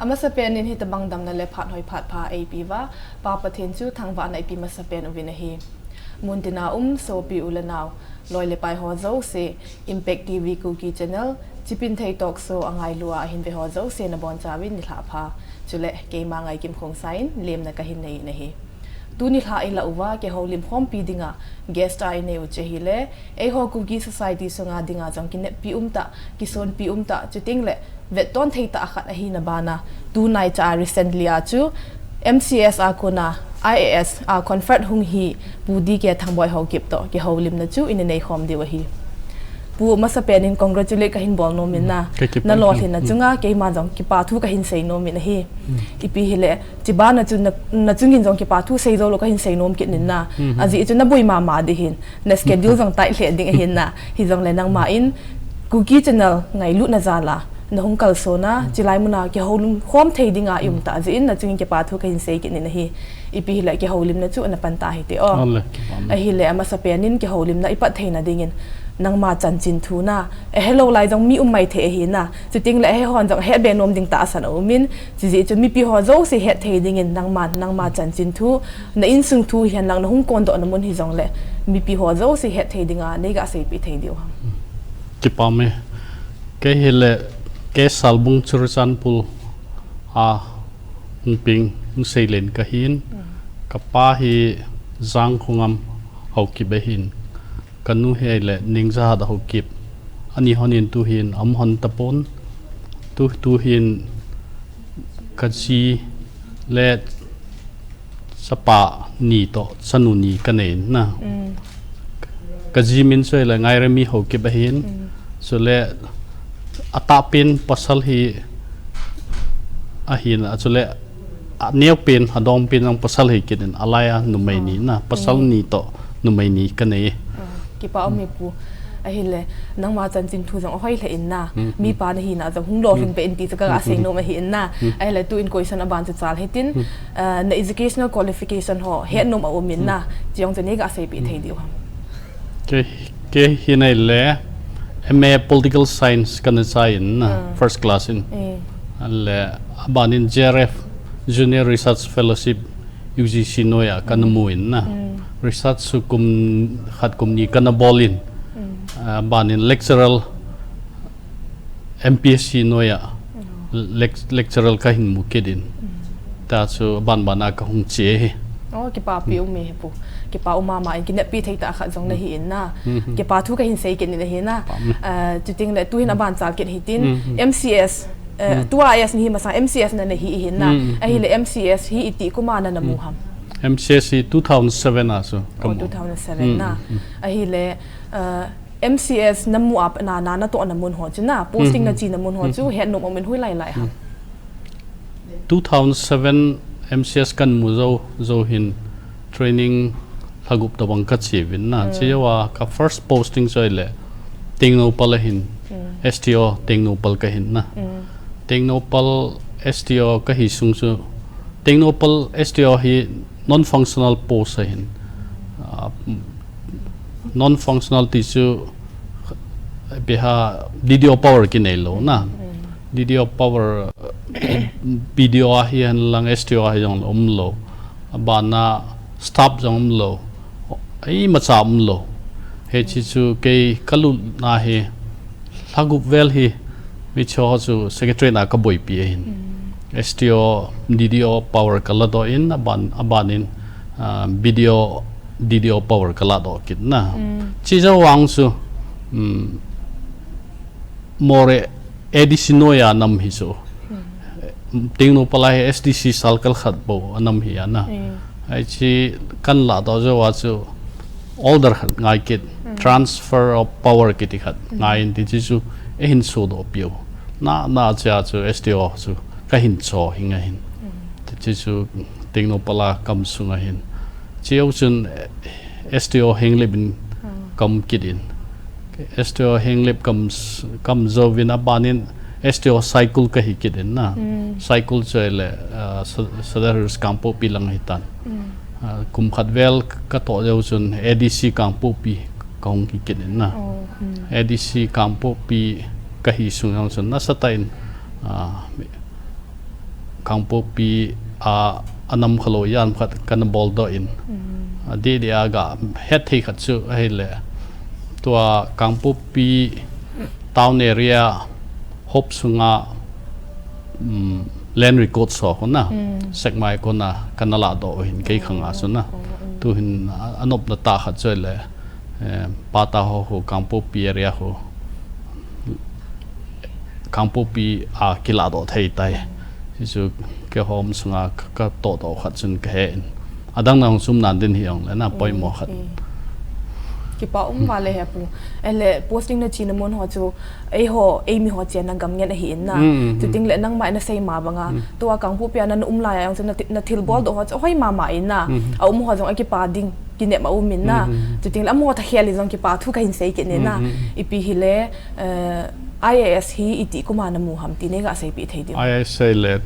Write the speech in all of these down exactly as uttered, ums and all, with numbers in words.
Amasapen in hitabang damna le phat hoi phat pha eipe uva, Pa Pathen chu thangvahna ipe masapen uvin ahi. Muntina um, sopi u le nau, loi le pai ho jouse, Impact T V Kuki Channel, Chipinthei Talk Show angailu a ahin ve ho jouse nabonchauvin nilhah pha. Chule, keima Ngaikim Khongsai in lemna kahin nei in ahi. Tuni lha ilah uva, kihoulim khompi dinga, guest a inei u chu ahile, eiho Kuki Society sunga dinga jong kineppi umtah, kisonpi umtah, chutengle, vetton thei tah khat ahina bana, tunaicha a recently a chu, M C S a kona, I A S a convert hung hi, Pu D K Thangboi Haokip toh, kihoulimna chu ina nei khom diu ahi. Pu, masapen in congratulate kahin bol nom in na. Ka kipah. Nalolhinna chunga, keima jong kipa thu kahin sei nom in ahi. Ipi hile, chibana chu na, nachungin jong kipa thu sei joulou kahin sei nom kit in na. Ajeh chu naboi mama ding ahin, na schedule jong tight lheh ding ahin na. Hijongle nangma in, Kuki Channel ngailutna jal a, nahung kalson a, chilai muna kihoulim khom thei dinga i umtah jeh in, nachungin kipa thu kahin sei kit in ahi. Ipi hile kihoulimna chu ana pan ta hite o. Ale, kipah. Ahile amasapen in kihoulimna ipat theina dingin, nangma chanchin thu na, ahelou lai jong mi um maithei ahi na, chutengle ahehon jong ahet be nom ding tahsan aumin, chujeh chun mipi ho jouse het thei dingin, nangman, nangma chanchin thu, na insung thu hihen lang nahung kondohna mun hijongle, mipi ho jouse het thei dinga, neiga seipeh thei diu ham. Kipah e. Kei hile, kei Salbung Churachandpur a hung peng, hung seilen kahin. Kapa hi Jangkhongam Haokip ahin. Kanu hile Nengjahat Haokip. Ani honin tuhin aum hon tapon. Tu, tuhin kaji le chapa ni toh chanu ni kanei na. Kaji min chu hile Ngairemi Haokip ahin. Chule atahpen pasal hi ahin, a chule aneopen, adongpen jong pasal hi kit in, alai a numei ni na, pasal ni toh numei ni kanei. Kipah um e pu. Ahile, nangma chanchin thu jong ahoi lheh in na, mipa nahina jong hung lolhing peh in ti chu kaga sei nom ahi in na. Ahile, tuin question aban chu chal hitin, na educational qualification ho, het nom aum in na, chujong chu neiga seipeh thei diu ham. Kei, kei hi nahile, M A Political Science kana chai in na, first class in. Ale, abanin J R F, Junior Research Fellowship, U G C noiya kana mu in na. Research chu kum khat kum ni kana bol in. Abanin lecturer, M P S C noiya lec-, lecturer kahin mu kit in. Tachu banbana kahung che hi. Oh, kipapi um e pu. Kipa um mama in, kineppi thei tah khat jong nahi in na. Kipa thu kahin sei kit in ahi na. Chutengle tuhin aban chal kit hitin. M C S, tua I A S nahi masang M C S nana hi ahi na. Ahile M C S hi iti kuma nana mu ham? M C S hi two thousand seven a chu kamu. Two thousand seven na. Ahile, M C S namu a, na, na, natohna mun ho chu na, posting nachena mun ho chu, het nom um in hoilai lai ham? Two thousand seven M C S kana mu jou, jou hin training lhagup tobang kache uvin na. Chejouva ka first posting chu ahile Tengnoupal ahin, S T O Tengnoupal kahin na. Tengnoupal S T O kahi sung chu, Tengnoupal S T O hi non-functional post ahin. Non-functional ti chu, ipi ham, D D O power kinei lou na. D D O power, B D O ahi hen lang, S T O ahi jong umlou. Abana staff jong umlou. Imacha umlou. Hiche chu kei kalutna hi, lhagup vel hi, micho chu secretary na kaboipi ahin. S T O, D D O power kaladoh in, aban, abanin, B D O, D D O power kaladoh kit na. Chejouva chu, Moreh A D C noiya nam hi chu. Tengnoupal a hi S D C circle khat bou anam hi ana. Hiche kana ladoh jouva chu order khat ngai kit, transfer of power kiti khat ngai in ti chu eihin sodoh piu. Na, na chea chu S T O chu kahin cho hing ahin. Ti chu Tengnoupal a kaum sung ahin. Chejou chun S T O Henglep in kaum kit in. S T O Henglep kaum, kaum jouvin abanin S T O Saikul kahi kit in na. Saikul chu ahile, Sadar Hills Kangpokpi lang ahitan. Kum khat vel katoh jou chun A D C Kangpokpi kahung hi kit in na. A D C Kangpokpi kahi sung jong chun nasatah in, mi, Kangpokpi a, a nam khalou jan khat kana boldoh in. A di di a ga het thei khat chu ahile. Tua Kangpokpi town area hop sunga, um, land record so kona. Sekmai kona kana ladoh hin kei khanga chu na. Tu hin a, a nopna tah khat chu le. Eh, pata ho khu Kangpokpi area khu. Kangpokpi a kiladoh thei tai. Hichu keiho um sunga ka, ka tohdoh khat chun kahe in. Adang na hung sum nan din hi ong le na poimo khat. Kipa um vale he pu. Ele posting na china mun ho chu eiho, eimi ho chena gam ngen ahi in na. Chuting le nangma na sei ma banga. Tua Kangpokpi a na um lai a jong chu na thi-, na thilbol doh ho chu hoi mama in na. A um ho jong a kipa ding. Kinem a um in na. Chuting le amaho thakhel in jong kipa thu kahin sei kit in na. Ipi hile, eh, I A S hi iti kuma na mu ham ti nei ga seipi thei diu. I A S le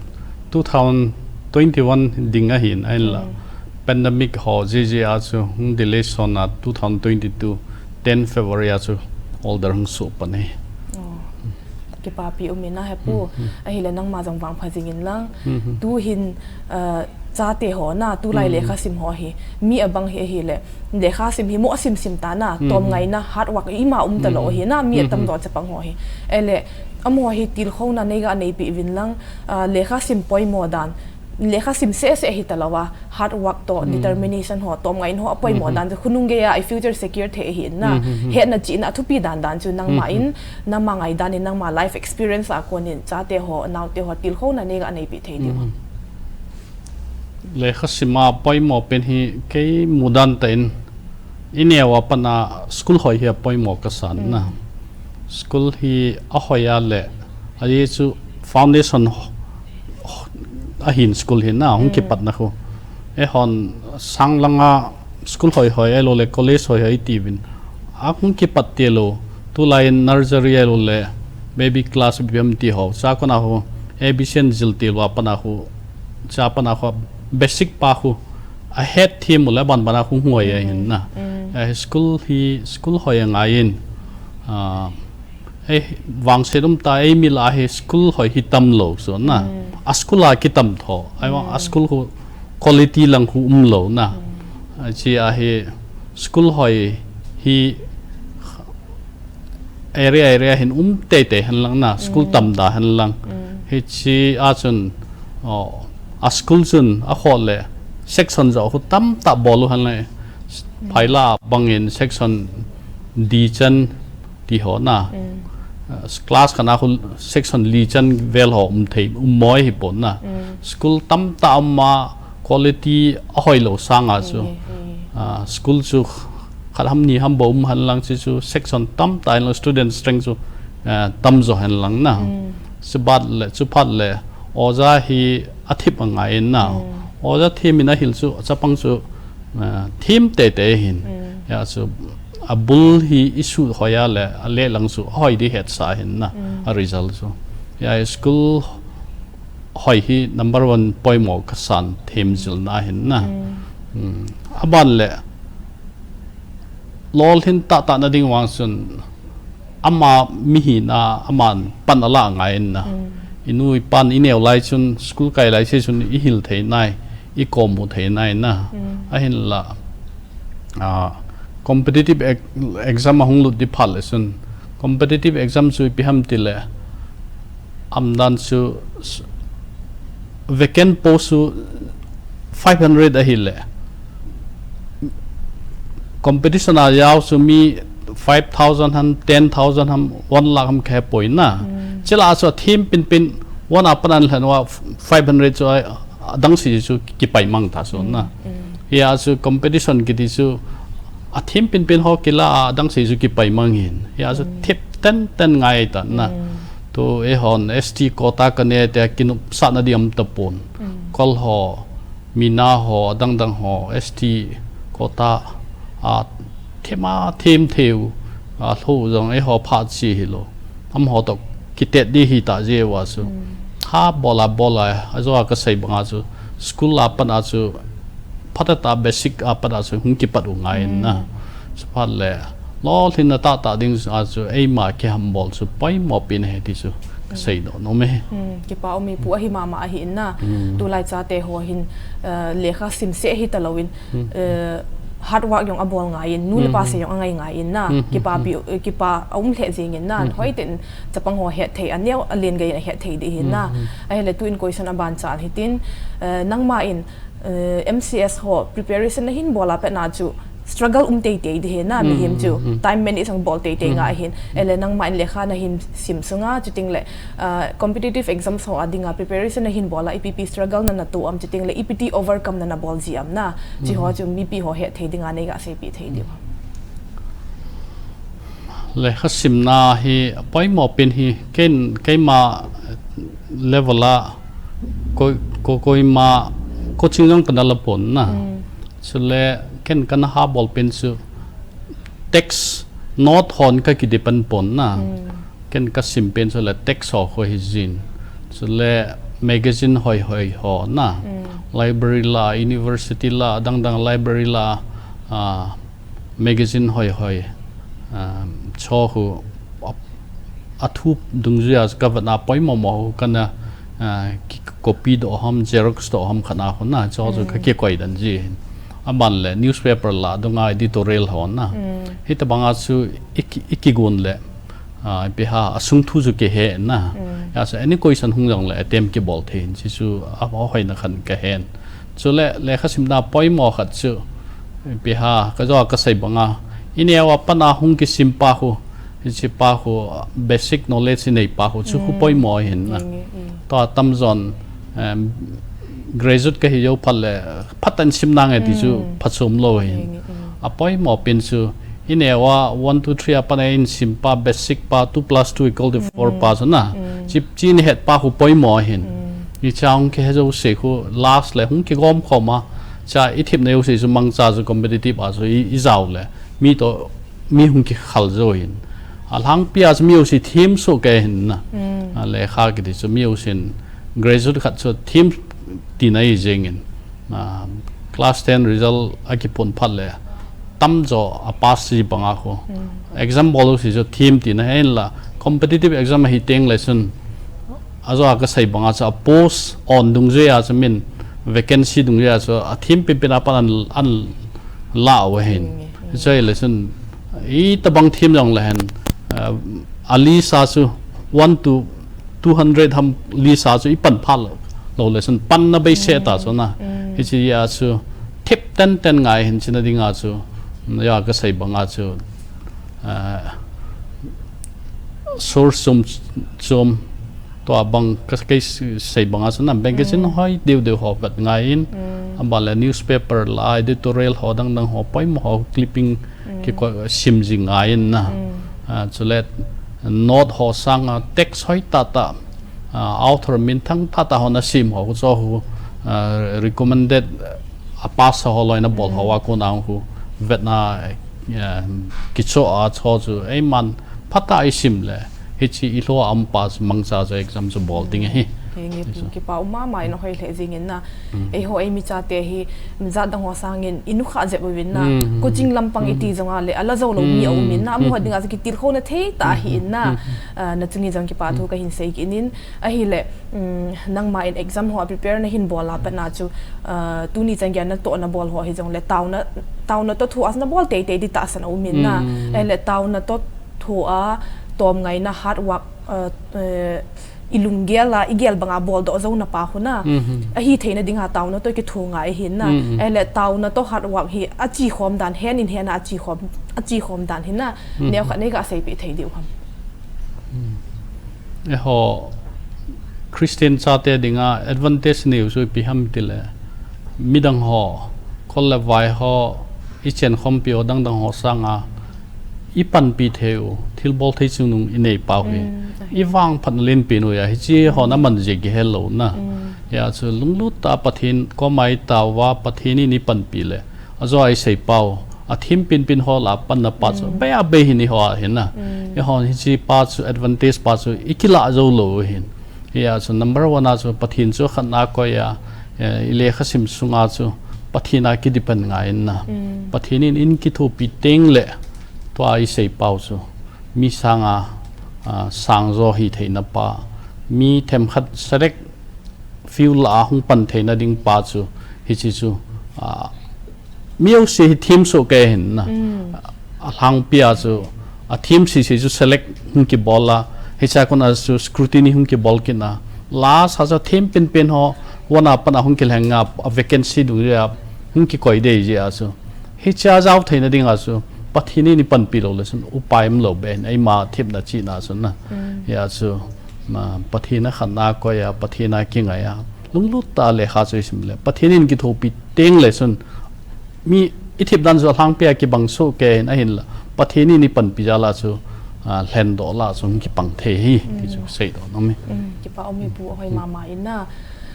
two thousand twenty-one ding ahin ahin la. Pandemic ho jiji a chu hung delay son a two thousand twenty-two ten February a chu order hung suh pan e. Kipapi um in na he pu. Ahile nangma jong vangpha jing in lang. Tu hin, ah, chate ho na, tulai lekha sim ho hi. Mi abang hi ahile. Lekha sim hi mo sim sim ta na. Tom ngai na hard work ima um ta lo hi na. Mi atam do chapang ho hi. Ele, amaho hi tilkhouna nei ga neipi vin lang. Ah, lekha sim poimo dan. Lekha sim seh seh hi ta lo a. Hard work to determination ho, tom ngai in ho, apoimo dan chu khonung gei a i future secure thei ahi in na. Hetna chihna athupi dan dan chu nangma in, nangma ngaidan in, nangma life experience a kon in, chate ho, naote ho, tilkhouna nei ga neipi thei diu. Lekha sima poimo pen hi kei mudan tah in, i neo a pat a school hoi hi apoimo kasan na. School hi ahoi a le, ahi chu foundation ho-, ho-, ahin school hi na, hung kipatna khu. Eihon sang langa school hoi hoi, ahilou le college hoi hoi iti vin. A hung kipat te lou, tulai in nursery ahilou le baby class B M T ho. Cha kona khu, A B C in jil te lou a pat a khu, cha pat a khu, basic pa khu, ahet them u le ban ban a khu hung hoi ahin na. Eh, school hi, school hoi angai in, ah, Ei, vangset um ta, eimi lah a hi school hoi hi tam lou, so na. A school a kitam tho. Ahivang, a school khu quality lang khu um lou na. Hiche a hi school hoi hi area, area hin um teitei hen lang na. School tam da hen lang. Hiche a chun, oh, a school chun a khol le section jo khu tamtah bol u hen lang. Phaila bang in section D chan ti ho na. Ah, class khat a khu section li chan vel ho um thei, um mo hi pon na. School tamtah um a quality ahoi lou sang a chu. Ah, school chu khat ham ni ham bou um hen lang chu, chu section tamtah in lou student strength chu, ah, tam jo hen lang na. Chubat le, chuphat le, oja hi athip angai in na. Oja them in ahil chu, chapang chu, ah, them teitei hin. Ya chu, abul hi i suhoi a le, a le lang chu, ahoi di hetsa hin na, a result chu. Ya school hoi hi number one poimo kasan them jilna hin na. Aban le, lolhin tahtah na ding vang chun, ama mihina, aman pan ala ngai in na. I nu i pan i neo lai chun, school kai lai se chun, i hil thei nai, i komu thei nai na. Ahin la, ah, competitive ex-, exam a hung lut di phat le chun, competitive exam chu ipi ham ti le, amdan chu s-, vacant post chu five hundred ahile, competition a jao chu mi five thousand ham, ten thousand ham, one lakh ham khe poi na. Chila chu a them pin pin, one a pan an lhen wa five hundred chu a, adang si chu kipai mang ta chu na. Hia chu competition kiti chu a them pin pin ho kila a adang si chu kipai mang hin. Hia chu thip ten ten ngai ta na. Tu eihon S T quota ka ne te kinupsah na di um tapon. Kol ho, Mina ho, adang dang ho, S T quota, a, them a, them thei u, a, lou jong eiho phat chi hilou. Amaho toh kitet di hita jeh uva chu. Ha bol a bol a, ajo a kasei banga chu, school a pat a chu, phatah a basic a pat a chu, hung kipat u ngai in na. Chuphat le, lolhinna tahtah ding a chu, eima kihambol chu, poimo pen ahi ti chu, kasei doh nom e. Hmm, kipa um e pu, ahi mama ahi in na. Hmm. Tulai chate ho hin, eh, lekha simse hi talou in, hmm, eh, hard work jong abol ngai in, nu le pa, hmm, se jong angai ngai in na. Hmm, hmm, kipa, hmm, pi, eh, kipa aum lheh jing in na. Hmm, hmm. Hoiten chapang ho hetthei, aneo alen gei in ahetthei ding ahi na. Hmm, hmm. Ahile tu in question aban chal hitin, eh, nangma in, eh, M C S ho preparation nahin bol a pat na chu struggle um teitei ding ahi na, hmm, mihem chu. Hmm, hmm. Time manage jong bol teitei, hmm, ngai hin. Hmm. Ahile nangma in lekha nahin sim sunga, chuting le, ah, competitive exams ho a dinga preparation nahin bol a, ipi pi struggle nana toh am, chuting le ipi ti overcome nana bol ji am na. Chi ho, hmm, chu mipi ho hetthei dinga nei ga seipi thei diu. Lekha simna hi poimo pen hi ken, keima level a ko, ko, koima coaching jong kana la pon na. Hmm. Chule ken kana ha bol pen chu text note hon ka ki depend pon na. Hmm. Ken ka sim pen chu le text ho kho hi jin. Chule magazine hoi hoi ho na. Hmm. Library la, university la, dang dang library la, ah, magazine hoi hoi, ah, cho hu a, athu dungjuia ka vet na poimo mo hu kana, ah, ki copy doh ham, xerox doh ham khat na hu na, cho chu ka, hmm, kikoi dan ji. Aban le newspaper la dunga editorial ho na. Hmm. Hitabanga chu i ki, i kigon le, ah, ipi ham, asung thu chu kihe na. Hmm. Hijeh chun any question hung jong le attempt kibol thei in, chi chu a, ahoina khat kahen. Chule lekha simna poimo khat chu, ipi ham, ka jo a ka sei banga, i neo a pat a hung kisim pa hu, hiche pa hu, basic knowledge i nei pa hu, chu hu, hmm, poimo ahin na. Nge, nge, hmm. Tua tamjon, em, graduate kahi jou phat le, phat in sim nange ti chu, hmm, phachom lou ahin. Nge, nge, hmm. Apoimo pen chu, i neo a one, two, three a pat a in sim pa, basic pa, two plus two equal to four, hmm, pa chu na. Hmm. Chi, chi in het pa hu poimo ahin. Hmm. Hiche a hung kihe jouse hu last le hung kigom khom a, cha i thepna jouse chu mangcha chu competitive a chu i, i jao le, mi toh mi hung kikhal jou ahin. Alhangpi a chu mi jouse them soh kei ahin na. Hmm. A, lekha kiti chu mi jousen graduate khat chu them tina ahi jeng in. Ah, class ten result akipon phat le, tamjo a pass ji banga hu. Hmm. Exam bol jouse chu them tina ahin la, competitive exam ahi teng le chun, ajo a ka sei banga chu a post on dungjuia chu min vacancy dungjuia chu athem penpen a pat an, an la u ahin. Hmm, hmm. Hiche le chun, itabang them jong le hen, ah, a list a chu one to two hundred ham list a chu i pan phat lou, lou le chun panna bei se ta chu na. Hmm. Hiche a chu thep ten ten ngai hin china dinga chu, ya ka sei banga chu, ah, source chom chom tua bang ka kei sei banga chu na, magazine, hmm, hoi deu deu ho vet ngai in, hmm, aban le newspaper la editorial ho dang dang ho poimo ho clipping, hmm, kiko sim ji ngai in na. Hmm. Ah, chule note ho sanga text hoi tah tah, ah, author minthang tah tah ho na sim ho chu hu, ah, recommended, ah, a pass ho loi na bol ho, hmm, a kona hu vetna, ah, kicho a cho chu eiman phatah a i sim le, hiche i lho a um pa chu mangcha chu exam chu bol ding ahi. Henge pu, kipa um mama in, ahoi lheh jing in na. Hmm. Eiho eimi chate hi, jat dang ho sangin i nukhah jep uvin na. Hmm, hmm. Coaching lampang, hmm, i ti jong a le, ala jou lou mi, hmm, aum in na. Amaho, hmm, dinga chu kitilkhouna thei tah, hmm, ahi in na. Hmm, hmm. Ah, na chunga jong kipa thu, hmm, kahin sei kit in. Ahile, um, nangma in exam ho a prepare nahin bol a pat na chu, ah, tuni chan geiya natohna bol ho hi jong le taona, taona toh thua na bol teitei ding tahsan aum in na. Hmm. Ahile taona toh thua, tomngaina, hard work, ah, eh, i lunggel a, i gel banga bol doh jouna pa hu na. Mhm. Ahi theina dinga taona toh kithua ngai ahin na. Mhm. Ahile taona toh hard work hi ache khom dan, hand in hand a ache khom, ache khom dan hi na. Mhm. Neo khat nei ga seipeh thei diu ham. Mhm. Eiho Christian chate dinga advantage neo chu ipi ham ti le, midang ho, khol le vai ho, i chen khompi ho dang dang ho sanga i panpi thei u, thilbol thei chungnung i nei pau hi. Mm, ahi. I vangphat na len pen u ahi, hiche ho na man jeh kihe lou na. Mm. Hijeh chun lunglut tah a Pathen koma i tao uva, Pathen in i panpi le, ajo a i sei pau, a thim pinpin ho lah a panna pa chu, mm, bei a bei hin eiho a hin na. Mm. Eiho hiche pa chu, advantage pa chu i kilah jou lou u hin. Hijeh chun number one a chu Pathen chu khatna koi a, eh, i lekha sim sunga chu Pathen a ki depend ngai in na. Mm. Pathen in ei kithopi teng le tua i sei pau chu mi sanga, ah, sang jo hi theina pa, Mi themkhat select few lah a hung pan theina ding pa chu, hichi chu, ah, mi jouse hi themsoh kei hin na. Mm. A lhangpi a chu, a them sese chu select hung kibol a, hichea kon a chu scrutiny hung kibol kit na. Last a chu them penpen ho, vana pan a hung kilheng a, a vacancy dung jeh a, hung kikoi dei jeh a chu. Hichea jao theina ding a chu, Pathen in eipanpi lou le chun, upai umlou beh in, eima themna chihna chun na. Mm. Hia chu, ma, Pathen a khanna koi a, Pathen a kingai a. Lunglut tah a lekha chu isim le. Pathen in kithopi teng le chun, mi i thep dan chu a lhangpi a kibang soh kei hin ahinla. Pathen in eipanpi jal a chu, ah, lhendoh lah a chu hung kipang thei hi, ti chu Mm. seidoh nom e. Mm, kipa um e pu, ahoi Mm. mama in na.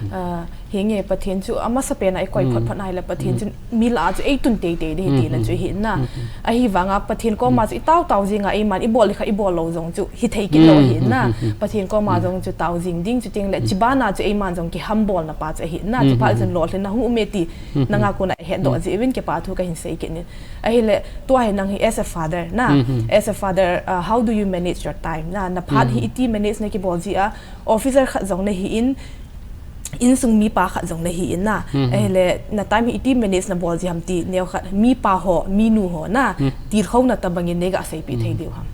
Mm. Ah, hinge Pathen chu amasapen a i koi Mm. phot phot na hile Pathen Mm. chu mi lah a chu eitun teitei ding hi Mm, tina mm, chu hi na. mm, mm. Ahivang a Pathen koma Mm. chu i tao tao jing a eiman i bol le kha i bol lou jong chu hithei kit lou Mm, hi mm, na. mm, mm. Pathen koma Mm. jong chu tao jing ding chuteng le Mm. chibana chu eiman jong kihambol na pa chu hi na. Mm, Chu pa mm, chun mm. lolhinna hung um e ti Mm, nanga mm. kon a hetdoh Mm. jeh uvin kipa thu kahin sei kit in. Ahile tua hi nang hi as a father na. Mm, mm. As a father, uh, how do you manage your time? Na, na phat hi Mm. iti manage na kibol ji a, officer khat jong na hi in, insung mipa khat jong na hi in na. Mm, mm. Ahile na time hi iti manage na bol ji ham ti neo khat mipa ho, minu ho na. Mm. Tilkhouna tabang in nei ga seipi thei Mm. diu ham.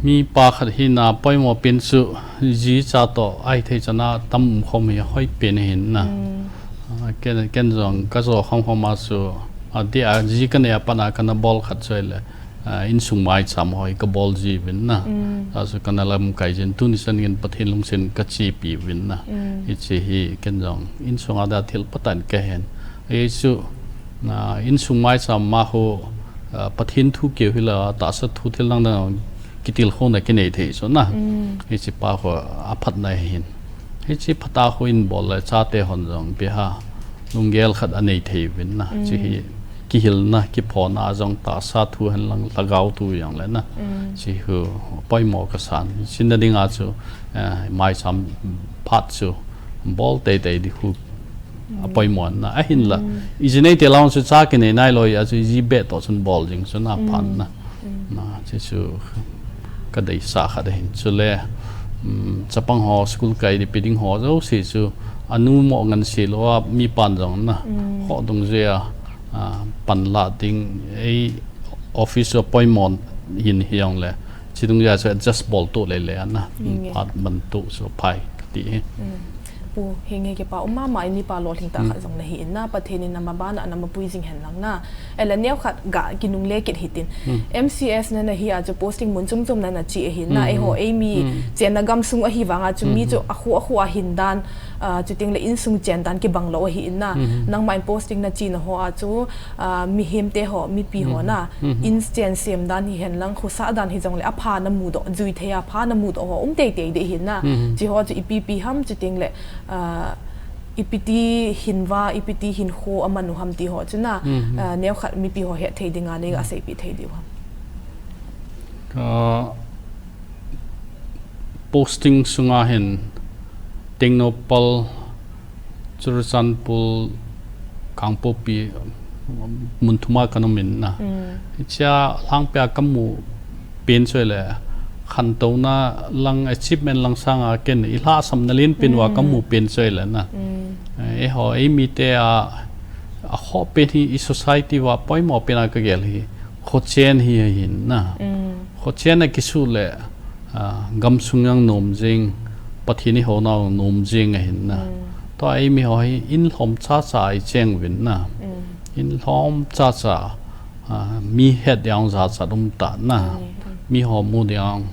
Mipa khat hina poimo pen chu ji cha toh ahithei chan a tam um khom hi hoi pen hin na. Mm. Ah, ken, ken jong ka jo khom khom a chu, ah, dia ji ka nei a pat a kana bol khat chu ahile, ah, insung maicham ho hi ka bol ji uvin na. Mm. A chu kana lamkai jin tuni chan geiyin Pathen lungset in ka chepi uvin na. Mm. Hichi hi ken jong insung a dia thil phatah in ka hen. Hichu, ah, insung maicham ma ho, ah, Pathen thu keu hi la, tahsa thu thil dang dang kitilkhouna kinei thei chu na. Mm. Hichi pa ho aphatna hin. Hichi phat a ho in bol le chate hon jong ipi ham lunggel khat anei thei uvin na. Chi hi Mm. kihilna, kiphona jong tahsa thu hen lang lhagao thu jong le na. Mm. Chi hu poimo ka san. Chin na ding a chu, eh, maicham phat chu bol teitei di hu Mm. apoimo na ahinla. Mm. Iji nei te lang chu cha kinei nai lou a chu iji beh toh chun bol jing chu na Mm. phat na. Mm. Na, chi chu ka deisah khat ahin. Chule, mm, chapang ho school kai di pi ding ho jouse chu anu mo ngan se lou a mi pan jong na. Mm. Ho dung jeh a, ah, pan la ding ei office a poimo hin hi jong le. Chi dung jeh a chu adjust bol to le le a na. Nge. Phat man to chu phai ka ti hi. Mm. Pu, hinge kipa um mama in mipa lolhing tah Mm. khat jong na hi in na, Pathen in na mabana na mapui jing hen lang na. Ahile neo khat ga kinungle kit hitin. Mm. M C S na na hi a chu posting mun chom chom na na chi ahi na, Mm. eiho eimi Mm. chenna gamsung ahivang a chu mi Mm. chu akhu akhu a hin dan, ah, chuteng le insung chen dan kibang lou ahi in na. Mm. Nangma in posting na chi na ho a chu, ah, mihem te ho, mipi ho Mm. na, Mm. in chen sem dan hi hen lang, khosah dan hi jong le apha na mudoh, jui thei a pha na mudoh ho um teitei ding hi na. Mm. Chi ho chu ipi ipi ham chuteng le, ah, ipiti hinva, ipiti hinkho aman u ham ti ho chu na, Mm. ah, neo khat mipi ho het thei ding a nei ga Mm. seipi thei diu ham. Ah, posting sunga hin Tengnoupal, Churachandpur, Kangpokpi, mun thum a ka um in na. Mm. Hichea lhangpi a ka mu pen chu ahile khantouna lang achievement lang sanga ken i lhahsamna lenpen uva ka Mm. mu pen chu ahile na. Mm. Eh, eiho eimi te a, akhoh pen hi i society uva poimo pen a ka gel hi khochen hi ahin na. Mm. Khochen a kisuh le, ah, gamsung jong nom jing, Pathen i hou nau nom jing ahin na. Mm. Tua eimi ho hi in lhom chacha i cheng uvin na. Mm. In lhom chacha, ah, mi het ding jong jachat um ta na. Mm. Mi ho mu ding jong,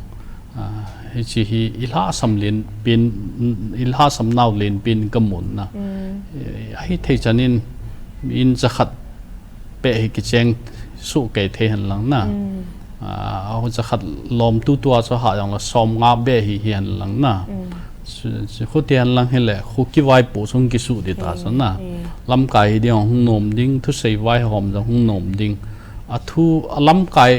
ah, hichi hi i lhahsam lenpen, i lhahsam nau lenpen ka mu na. Mm. Eh, ahithei chan in in jakhat beh hi kicheng suh kei thei hen lang na. Mm. Ah, a ho jakhat lom tutu a chu ha jong le som nga beh hi hi hen lang na. Mm. Chu, chu khu ti hen lang hile, khu kivaipoh chung kisuh di ta Mm, chu na. Mm. Lamkai hi ding hung nom ding, thusei vaihom jong hung nom ding. A thu, a lamkai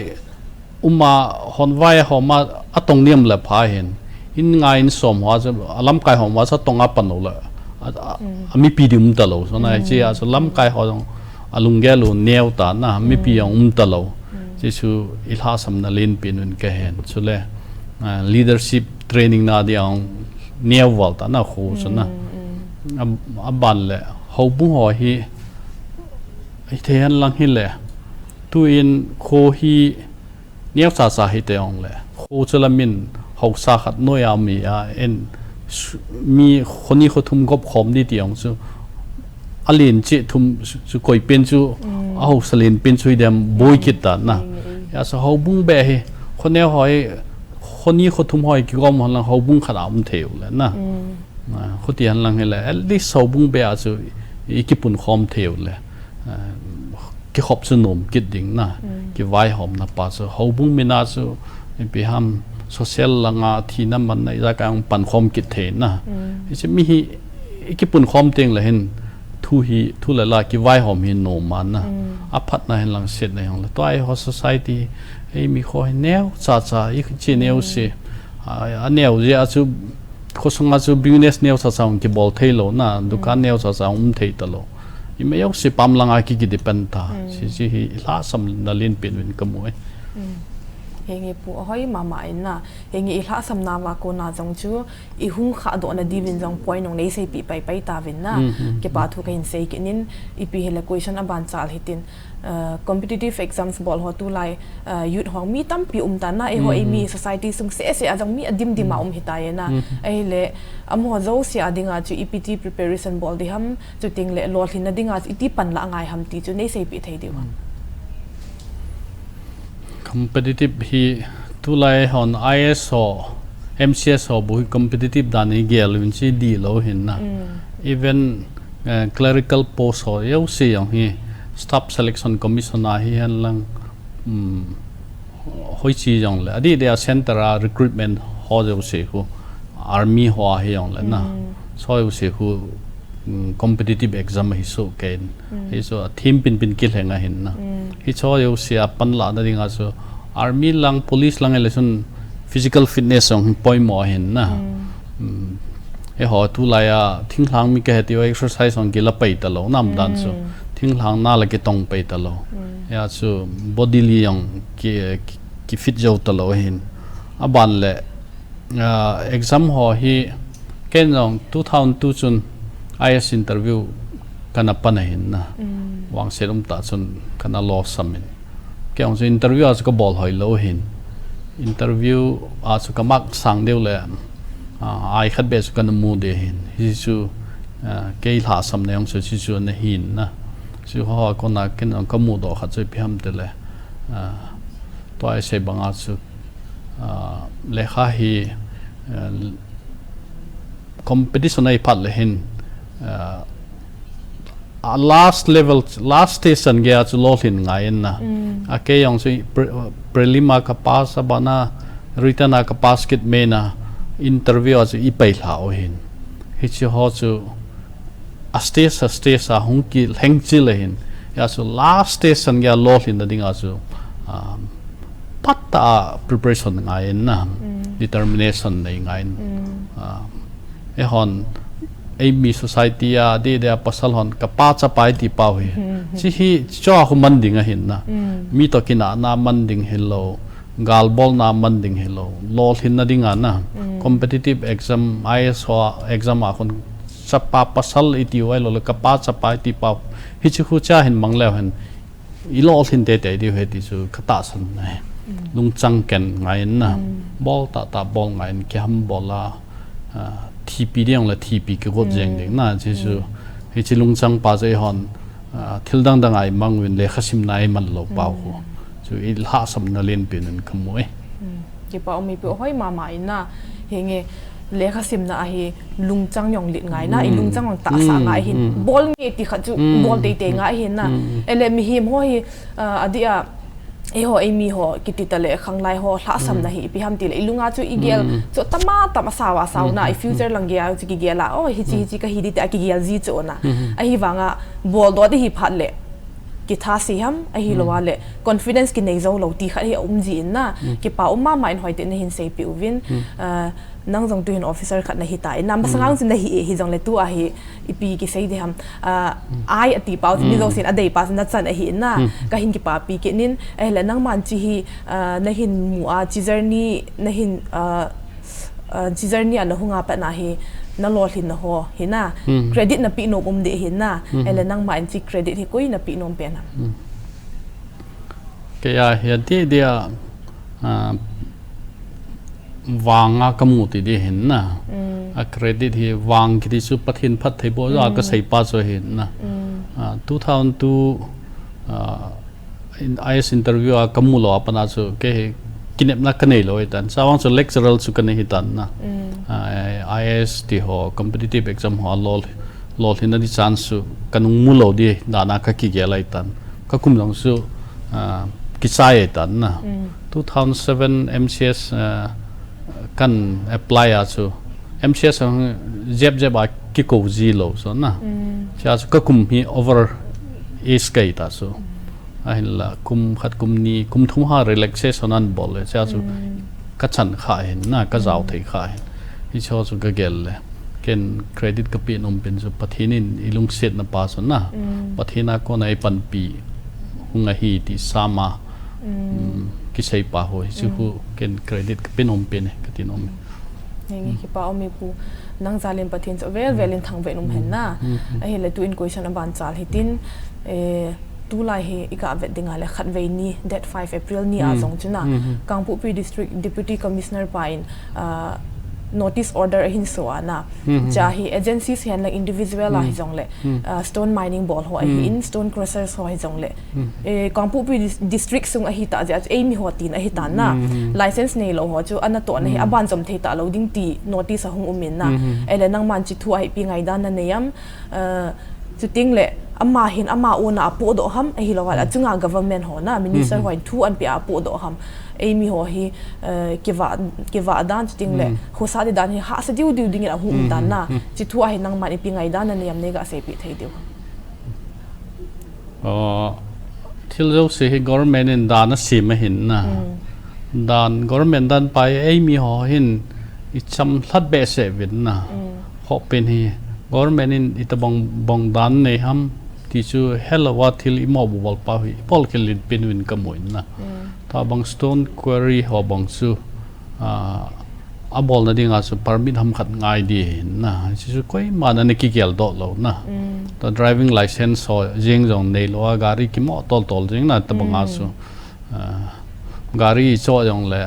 um a hon vaihom a, atong niam le pha hin. In nga in som ho a chu, a lamkai hom ho a chu atong a pan lou le. A, a, Mm. a mipi ding um ta lou. Chu na Mm. chi a chu lamkai ho jong a lunggel u neo ta na, mipi Mm. jong um ta lou. Mm. Chi chu i lhahsamna lenpen un ka hen. Chule, ah, leadership training na dia hung neo val ta na kho chu na. A, a ban le houbung ho hi, hi thei hen lang hi le. Tu in kho hi neo cha cha hi te ong le. Kho chu la min hausa khat noi a mi a en su- mi kho ni kho thum gop khom di ti ong chu. A lin chi thum chu, chu koi pen chu a hausa lin pen chu hi dem boi kit ta na. Ya sa houbung be hi kho neo hoi kho ni kho thum hoi ki gom hon lang houbung khat a um thei u le na. Ah, kho ti hen lang hi le, at least houbung be a chu i kipun khom thei u le. Ah, kikhop chu nom kit ding na. Kivaihom na pa chu houbung min a chu ipi ham social langa thina man na i ja ka hung pan khom kit thei na. Hi chu mi hi i kipun khom teng le hin thu hi, thu le la kivaihom hi nom a na. A phat na hen lang set na hong le. Tua i ho society, ei mi kho hi neo cha cha, i chi neo si. A, a neo je a chu Kho sunga chu business neo cha cha hung kibol thei lo na, dukan neo cha cha hung um thei ta lo. I ma jouse pam langa ki, ki depend ta. Si, si hi i lhasam na lin pen vin ka mu e. Henge pu, ahoi mama in na. Henge i lhasam na va kona jong chu i hung kha doh na diuvin jong point nung nei seipeh pai pai ta vin na. Kipa thu ka hin sei kit in, ipi hile question a ban chal hitin. Uh, competitive exams bol ho tulai, uh, youth ho mi tampi um ta na, eiho ei mi society sung seh seh a jong mi adim dim a um hita e na. Ahile, amaho jouse a dinga chu ipi ti preparation bol di ham, chuteng le lolhinna dinga chu iti pan la ngai ham ti chu nei seipeh thei diu ham. Competitive hi tulai hon I A S ho, M C S ho bu hi competitive dan hi gel un chi di lo hin na. Even, eh, clerical post ho jouse jong hi Staff Selection Commission a hi hen lang, um, hoi chi jong le. Adi dia center a recruitment ho jouse khu army ho a hi jong le na. So jouse khu, um, competitive exam hi su ken. Hi chu a thim pin pin kilheng a hin na. Hi chu jouse a pan la na dinga chu army lang, police lang election physical fitness jong hi poimo a hin na. Um, eiho tulai a thinglhang mi ka he ti u exercise jong kila pai ta lo nam dan chu. Thinglhang na la kitong pai ta lo. Ya chu bodily jong ki, ki, ki fit jo ta lo hin. A ban le Ah, exam ho hi ken jong two thousand two chun I A S interview kana pan ahin na. Vangset um ta chun kana lo sam in. Kei jong chu interview a chu ka bol hoi lo hin. Interview a chu ka mark sang deu le, ah, ai khat be chu kana mu de hin. Hi chu, ah, kei lhasam na jong chu, chu chu na hin na. Chu ho kona ken jong ka mu doh khat chu ipi ham ti le. Ah, tua i sei banga chu, ah, lekha hi, ah, competition a i phat le hin, ah, a last level, last station gei a chu lolhin ngai in na. A kei jong chu pre-, prelim a ka pass a bana written a ka pass kit me na interview a chu i pai lha u hin. Hi chu ho chu a stage, a stage a hung kilheng chi le hin. Ya chu last station gei a lolhin na dinga chu, um, pat ta a preparation ngai in na, determination nei ngai in. Um, eihon, ei mi society a, di dia pasal hon, ka pa chapa i ti pau hi. Chi hi, cho a khu man ding ahin na. Mi to kinah na man ding hi lo. Gal bol na man ding hi lo. Lolhin na dinga na. Competitive exam, I A S ho exam a khun chapa pasal i ti u ai lo le ka pa chapa i ti pau. Hi chi khu cha hin mang leu hen. I lolhin tete diu he ti chu ka tahsan na he. Lungchang ken ngai in na. Bol ta ta bol ngai in kiham bol a, ah, thipi ding le thipi kigot jeng ding na. Chi chu, hi chi lungchang pa chu eihon, ah, thil dang dang a i mang uvin lekha simna i man lo pau khu. Chu i lhasam na lin pen in ka mu e. Kipa um ipi hoi mama in na, henge lekha simna a hi lungchang jong lit ngai na, i lungchang jong tahsa ngai hin, bol nge ti khat chu bol tei tei ngai hin na. Ele mihem ho hi, ah, adia, eiho ei mi ho kiti ta le khanglai ho lhasam na hi ipi ham ti le i lunga chu i gel chu tama tama sawa sau na, i future lang gei a chu ki gel a, oh, hi chi, hi chi ka hi di te a ki gel ji chu na. Ahi vanga bol doh di hi phat le kitha se ham, ahi lo a le confidence kinei zo lo ti khat hi a um ji in na. Kipa um mama in hoi te na hin seipeh uvin. Ah, nang jong tu hin officer khat na hi ta in na. Masang ang chu na hi e, hi jong le tu a hi ipi ki sei di ham. Ah, ai a ti pau chu mi jousen a dei pa chu na chan ahi in na. Ka hin kipapi kit in. Ahile nangman chi hi, ah, na hin mu a chi journey na hin, ah, Uh, chi journey a nahung a pat na hi, nalolhin na ho hi na, credit napeh nom um ding hi na, ahile nangma in chi credit hi koi napeh nom pen ham? Kei a hi adeh deh a, ah, vang a kamu ti ding hin na. A credit hi vang kiti chu Pathen phattheiboh a kasei pa chu hin na. Ah, two thousand two, ah, in I S interview a kamu lou a pat na chu kei hi kinepna kanei lou hitan. Chuvang chu lecturer chu kanei hitan na. Ah, I S ti ho, competitive exam ho a lol, lolhin na ding chance chu kanung mu lou ding dan a kakigel ahitan. Kakum jong chu, ah, kichai ahitan na. Two thousand seven M C S, ah, kan apply a chu M C S ang jep jep a kikou ji lou so na. Chua chu kakum hi over age kahi ta chu. Ahinla kum khat, kum ni, kum thum ha relaxation anabol le. Chua chu kachan kha hin na, kajao thei kha hin. Hicho chu kagel le. Ken credit kapeh nom pen chu Pathen in eilungsetna pa chu na. Pathen a kona eipanpi hung ahi ti sama, um, kisei pa ho hi chu hu ken credit kapeh nom pen e kati nom e. Henge, kipa um e pu. Nang jal in Pathen chu avel vel in thangvah in um hen na. Ahile tu in question aban chal hitin, eh, tulai hi i gavet ding a le khatvei ni, date five April ni a jong chu na, Kangpokpi District Deputy Commissioner pa in, ah, notice order ahin so a na. Chua hi agencies hen lang individual a hi jong le, ah, stone mining bol ho ahi in, stone crushers ho hi jong le, eh, Kangpokpi dis-, district sung ahi ta jeh a chu eimi ho tina ahi ta na. License neilou ho chu anatoh na hi aban jom thei talou ding ti notice ahung um in na. Ahile nangman chi thu a hi ipi ngaidan nanei am, eh, chuteng le ama hin ama own a apohdoh ham, ahilou le achunga government ho na, minister ho in thu anapeh a apohdoh ham. Eimi ho hi, eh, kivah, kivah dan chuteng le, khosa ding dan hi hahsa diu diu ding in ahung um dan na. Chi thu a hi nangman ipi ngaidan nanei am nei gaseipeh thei diu. Ah, thil jouse hi government in dan asem ahin na. Dan, government dan pa hi eimi ho hin ichamlhat behseh uvin na. Khopen hi government in itobang bang dan nei ham ti chu helou a thil imo bol pa hi ibol khel in pen uvin kamu in na. Tabang stone quarry ho bang chu, ah, abolna dinga chu permit ham khat ngai ding na. Hichu koiman ana kigeldoh lou na. Ta driving license ho jeng jong neilou a gari kimo toltol jeng na tabang a chu. Ah, gari icho jong le,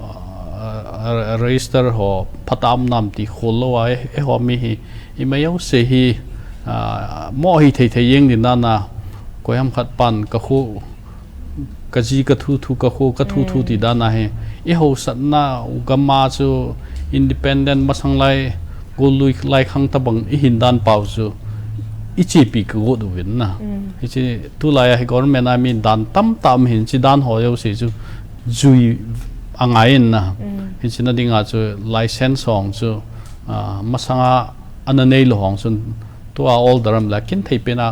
ah, register ho phatah a um nam ti khol lou a, eh, eiho mi hi, ima jouse hi, ah, mo hi thei thei jeng ding dan a, koiham khat pan kakho, kaji kathuthu, kakho kathuthu ti dan a hi. Eiho satna u gam a chu independent masang lai, gollui lai khang tabang ihin dan pau chu ichepi kagot uvin na. Hiche tulai a hi government a mi dan tamtah um hin chi dan ho jouse chu jui angai in na. Hiche na dinga chu license hong chu, ah, masanga ana neilou hong chun tua order um le kin thei pen a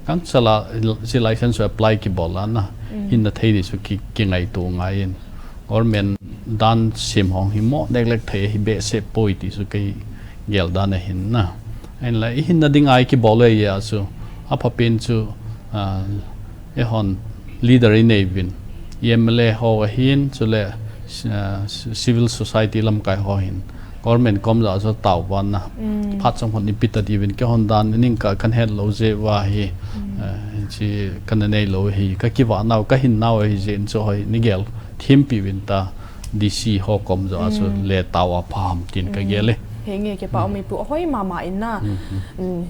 kangchal a chi license chu apply kibol a na. Hinna thei ding chu ki, kingaito ngai in. Government dan sem hong hi mo neglect thei ahi behseh poi ti chu kei gel dan ahin na. Ahinla ihinna dinga ikibol u ahi a chu aphapen chu, ah, eihon leader inei uvin, M L A ho ahin, chule, ah, civil society lamkai ho hin, government kom jong a chu tao uva na. Phat chomkhat ipi ta diuvin, keihon dan ning ka, kahin het lou jeh uva hi, ah, chi kana neilou hi, kakivah nau, kahin nau ahi jeh in chu hoi, nei gel thempi uvin ta, D C ho kom jong a chu le tao a pha ham tin kagel e. Henge, kipa um e pu, ahoi mama in na.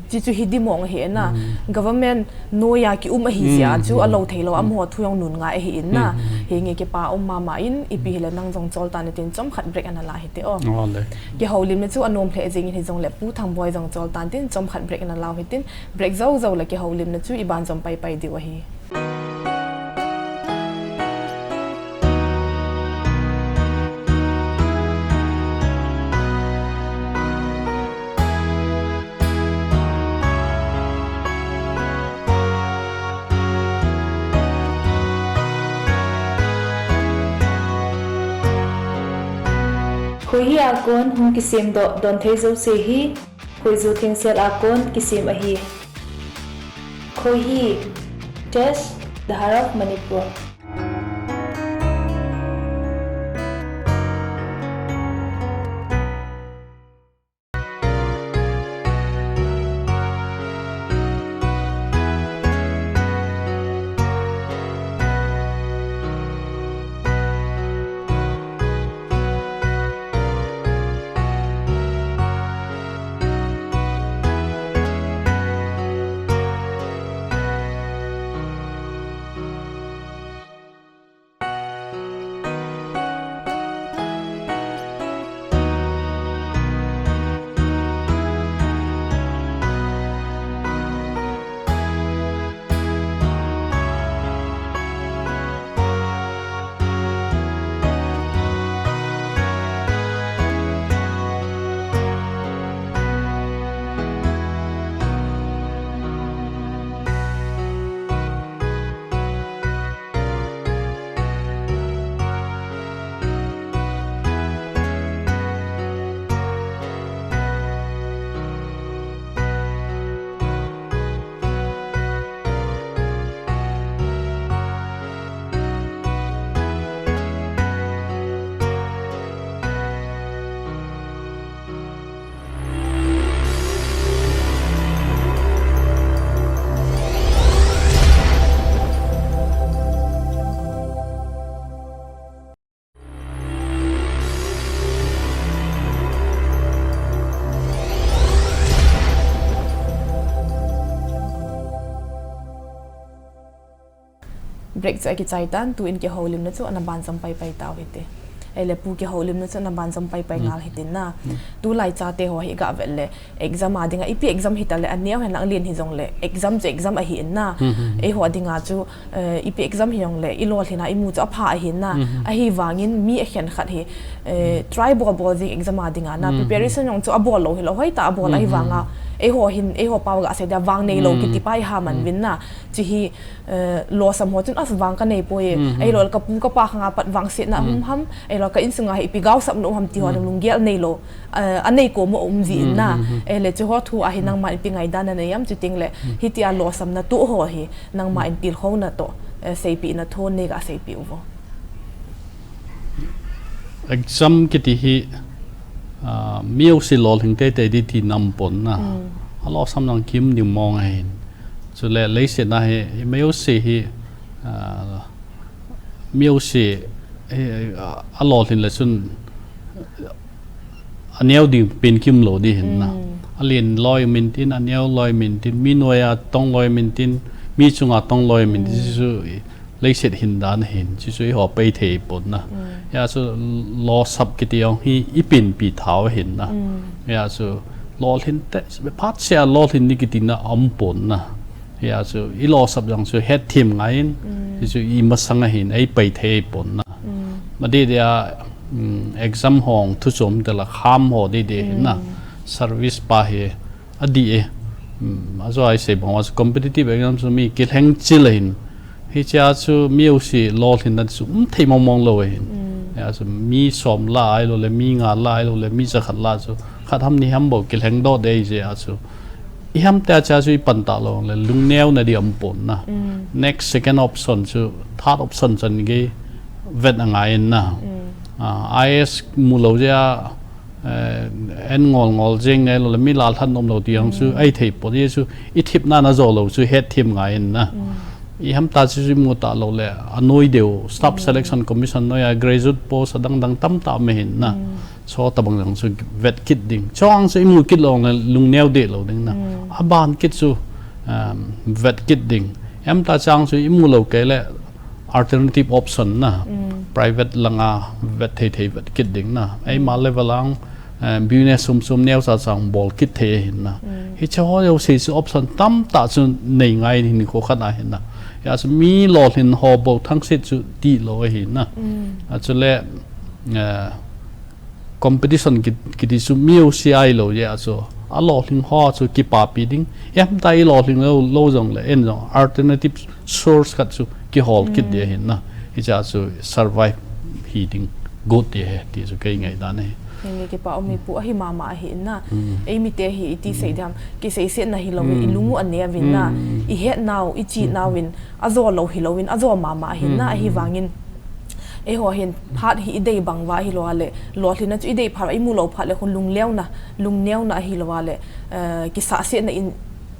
Chi chu hi dimong ahi na. Government noiya kium ahi jeh a chu alou theilou amaho thu jong nun ngai ahi in na. Henge, kipa um mama in, ipi hile nang jong chol tan tin chomkhat break ana la hite o. Kihoulimna chu anom lheh jeng in hijongle Pu Thangboi jong chol tan tin chomkhat break ana lau hitin, break jou jou le kihoulimna chu iban jom pai pai diu ahi. Khohi a kon hung kisemdoh don thei jouse hi, khoiju thengsel a kon kisem ahi. Khohi, Taste the Heart of Manipur. Break chu akichai tan, tuin kihoulimna chu ana banjom paipai tau hite. Ahile pu kihoulimna chu ana banjom paipai ngal hitin na. Tulai chate ho hi gah vet le exam a dinga, ipi exam hita le aneo hen lang len hijongle exam chu exam ahi in na. Eiho dinga chu, eh, ipi exam hijongle ilolhin a imu chu apha ahi in na. Ahivangin mi akhen khat hi, eh, try bol bol jing exam a dinga na. Preparation jong chu abol lou hilou, hoitah a abol ahivanga. Eiho hin, eiho pao gah sei dia vang neilou kiti pa iha man uvin na. Chu hi, eh, losam ho chun as vang kanei poi e. Ahilou le kapu kapa khanga pat vangsetna um ham. Ahilou ka insunga hi ipi gaosapna um ham ti ho lunggel neilou. Eh, anei komo um ji in na. Ahile chu ho thu a hi nangma ipi ngaidan nanei am, chuteng le hitia losamna toh ho hi nangma in tilkhouna toh, eh, seipehna thu nei gah seipeh uvo. Exam kiti hi, ah, mi jouse lolhing teitei di tina um pon na. Alosam jong kium ding mong ahin. Chule leiset a hi, mi jouse hi, ah, mi jouse, eh, ah, alolhin le chun, aneo ding pen kium lou di hin na. Alen loi um intin, aneo loi um intin, mi noiya tong loi um intin, mi chunga tong loi um intin, chu leiset hin dan ahin, chuchu eiho pei thei pon na. Hia chu losap kiti jong hi ipenpi thao ahin na. Hia chu lolhin te, phatseh a lolhin di kiti na um pon na. Hia chu ilosap jong chu hetthem ngai in, hichu imasang ahin, eipei thei pon na. Madi dia, um, exam ho thu chom tela kham ho di di hin na. Service pa hi adih e. Um, ajo a isei bang uva chu competitive exam chu mi kilheng chil ahin. Hichea chu mi jouse lolhinna chu um thei mong mong lou ahin. Hia chu mi som lah ahilou le, mi nga lah ahilou le, mi jakhat lah chu khat ham ni ham bou kilheng doh dei jeh a chu. Iham tia chea chu ipan talou le, lungneona di um pon na. Next second option chu, third option chan gei vet angai in na. Ah, I A S mu lou jeh a, eh, en ngol ngol jeng nei lou le, mi lalhat nom lou ti jong chu, ahi thei pon, hia chu ithipna na jo lou chu hetthem ngai in na. Iham tia chu imu talou le, anoi deu, Staff Selection Commission noiya graduate post adang dang tamtah um ahin na. Chutabang jong chu vet kit ding. Chuang chu imu kit lou le lungneo deh lou ding na. Aban kit chu, um, vet kit ding. Iham tia chang chu imu lou kei le alternative option na, private langa vet thei thei vet kit ding na. Eima level ang, eh, business sum sum neo sa chang bol kit thei ahin na. Hiche ho jouse chu option tamtah chu nei ngai in hinkho khat ahin na. Hia chu mi lolhin ho bou thangset chu tilou ahin na. Achule, eh, competition ki-, kiti chu mi jouse ahilou jeh a chu, alolhing ho chu kipapi ding. Iham tia ilolhing lou, lou jong le, en jong alternative source khat chu kihol kit ding ahin na. Hichea chu survive hi ding got ding ahi, ti chu kei ngaidan ahi. Henge, kipa um e pu, ahi mama ahi in na. Eimite hi iti sei ding ham, kiseisetna hilou in, ilung u aneo vin na. Ihet nau, ichi nau in, ajo lou hilou in, ajo mama ahin na, ahivangin. Eiho hin phat hi idei bang uva ahilou le, lolhinna chu idei phat uva imu lou phat le khun lungneona, lungneona ahilou le, eh, kisahsetna in,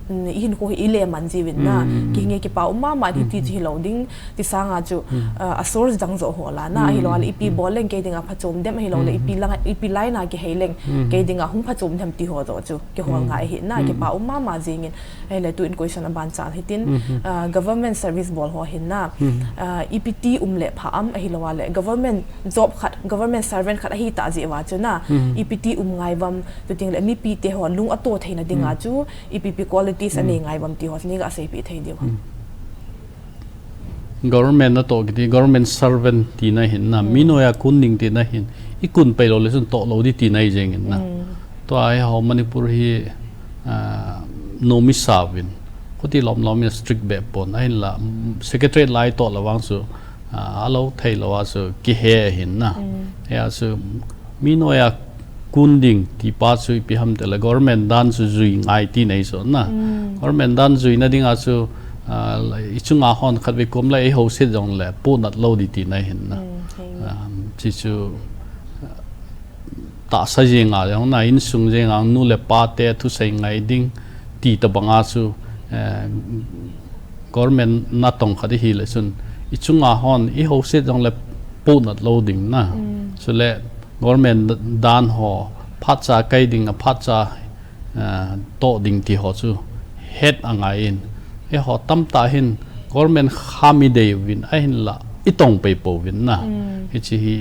mm, ihinkho hi ile man jiuvin na. Kihenge, kipa um mama in hiti chu hilou ding, ti sanga chu, eh, a source dang jo hol a na, ahilou le ipi bol leng kei dinga phachom dem, ahilou le ipi lang, ipi line a kihei leng kei dinga hung phachom dem ti ho jo chu kihol ngai ahi na, kipa um mama jingin. Ahile tuin question aban chal hitin, ah, government service bol ho hin na, ah, ipi ti um le pha am, ahilou le government job khat, government servant khat ahi ta jeh uva chu na, ipi ti um ngai uvam, chuteng le mipite ho lung ato theina dinga chu ipi pi qualities anei ngai uvam ti ho chu nei gah seipeh thei diu ham. Government natoh kiti, government servant tina hin na, mi noiya kun ding tina hin, ikun pai lou le chun toh lou di tina hi jeng in na. Tua hi ho Manipur hi, ah, nomi sa uvin. Khuti lom lom in strict beh pon. Ahinla, mm, secretariat lai toh lou vang chu, ah, alou thei lou a chu kihe ahin na. Hia chu mi noiya kun ding ti pa chu ipi ham tile government dan chu jui ngai tina hi chu na. Government dan juina dinga chu, ah, ichunga hon khatvei kom le eiho set jong le pohnat lou di tina hin na. Ah, chi chu, tahsa jenga jong na, insung jenga nu le pa te thusei ngai ding ti tabanga chu, eh, government natong khat ihi le chun, ichunga hon eiho set jong le pohnat lou ding na. Chule government dan ho phatcha kai ding a phatcha, eh, toh ding ti ho chu het angai in. Eiho tamtah hin Government kham idei uvin, ahinla itong pei pouvin na. Hiche hi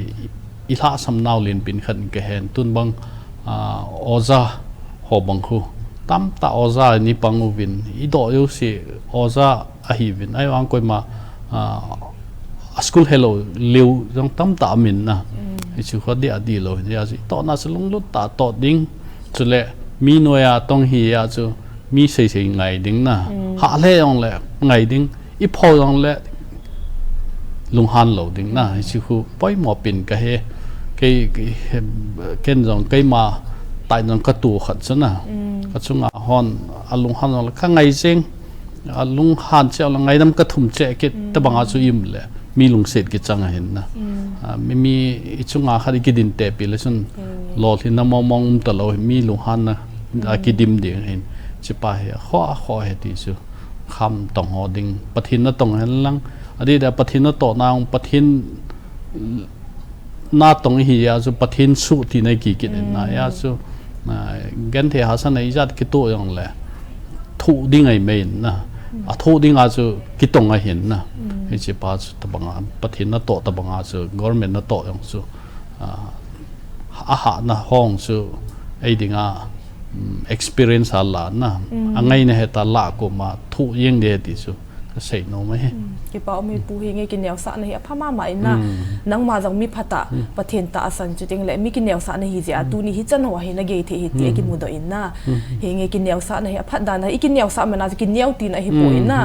ilhahsam nau lenpen khat kahen, tun bang, ah, oja ho bang khu. Tamtah oja in ipang uvin, idoh jouse oja ahiuvin. Ahivang koima, ah, a school helou leu jong tamtah amin na. Hiche khu adih adih lou hin, hijeh chun itohna chu lunglut tah a toh ding. Chule mi noiya tong hi a chu mi seisei ngai ding na. Hah le jong le ngai ding. Ipho jong le lunghan lou ding na. Hiche khu poimo pen kahe. Kei, kei, ken jong keima tai jong katoh khat chu na. Kachunga hon alunghan jong le kangai jeng. Alunghan cheh le ngaidam kathum cheh kit, tabanga chu ium le mi lungset kichang ahin na. Ah, mi, mi ichunga khat ikidin tepi le chun lolhinna mong mong um talou hi mi lunghanna akidim ding ahin. Hichepa hi akhoh, akhoh ahi ti chu. Kham tong ho ding, Pathen natong hen lang. Adeh deh Pathen natoh nang, Pathen natong ihi a chu Pathen suh tina kikit in na. Hijeh chu, ah, genthei hahsatna ijat kitoh jong le thoh ding ahi mai in na. Athoh dinga chu kitong ahin na. Hichepa chu tabanga, Pathen natoh tabanga chu, government natoh jong chu, ah, ahahna hong chu, ei dinga, um, experience alah na. Angaina heta lah koma thoh jeng ding ahi ti chu kasei nom ahi. Kipa um e Pu, henge kineosahna hi apha mama in na. Nangma jong mi phatah, Pathen tahsan chuteng le mi kineosahna hi jeh a tuni hichan hoa hi nagei thei ahi ti akimudoh in na. Henge kineosahna hi aphat dan a, ikineosah man a chu kineo tina ahipoi na.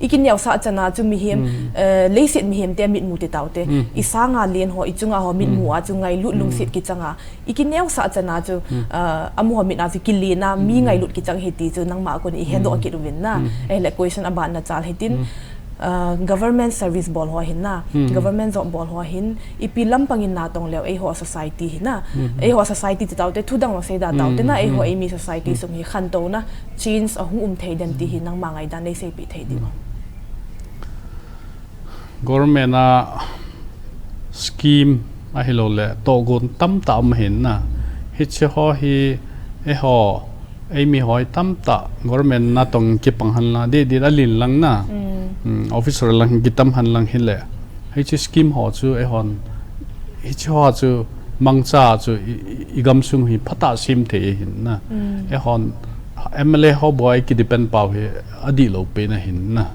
Ikineosah chan a chu mihem, eh, leiset mihem te mitmu ti taute. Isanga len ho, ichunga ho mitmu a chu ngailut lungset kichang a. Ikineosah chan a chu, ah, amaho mit a chu kilen a mi ngailut kichang ahi ti chu nangma a kon ihedoh kit uvin na. Ahile question aban nachal hitin, ah, government service bol ho hin na, government job bol ho hin, ipi lampang in natong leu eiho society hi na. Eiho society ti taute, thudang jong seida taute na, eiho eimi society sung hi khantouna change ahung um thei dem ti hi nangma ngaidan neiseipeh thei diu. Government a scheme ahilou le tohgon tamtah um ahin na. Hiche ho hi eiho, eimi ho hi tamtah government natong kipang hen lang, deh deh alen lang na. Um, officer lang kitam hen lang hile. Hiche scheme ho chu eihon, hiche ho chu mangcha chu i, i, igamsung hi phatah sem thei ahin na. Eihon M L A ho bou a ikidepend pau hi adihlou pen ahin na.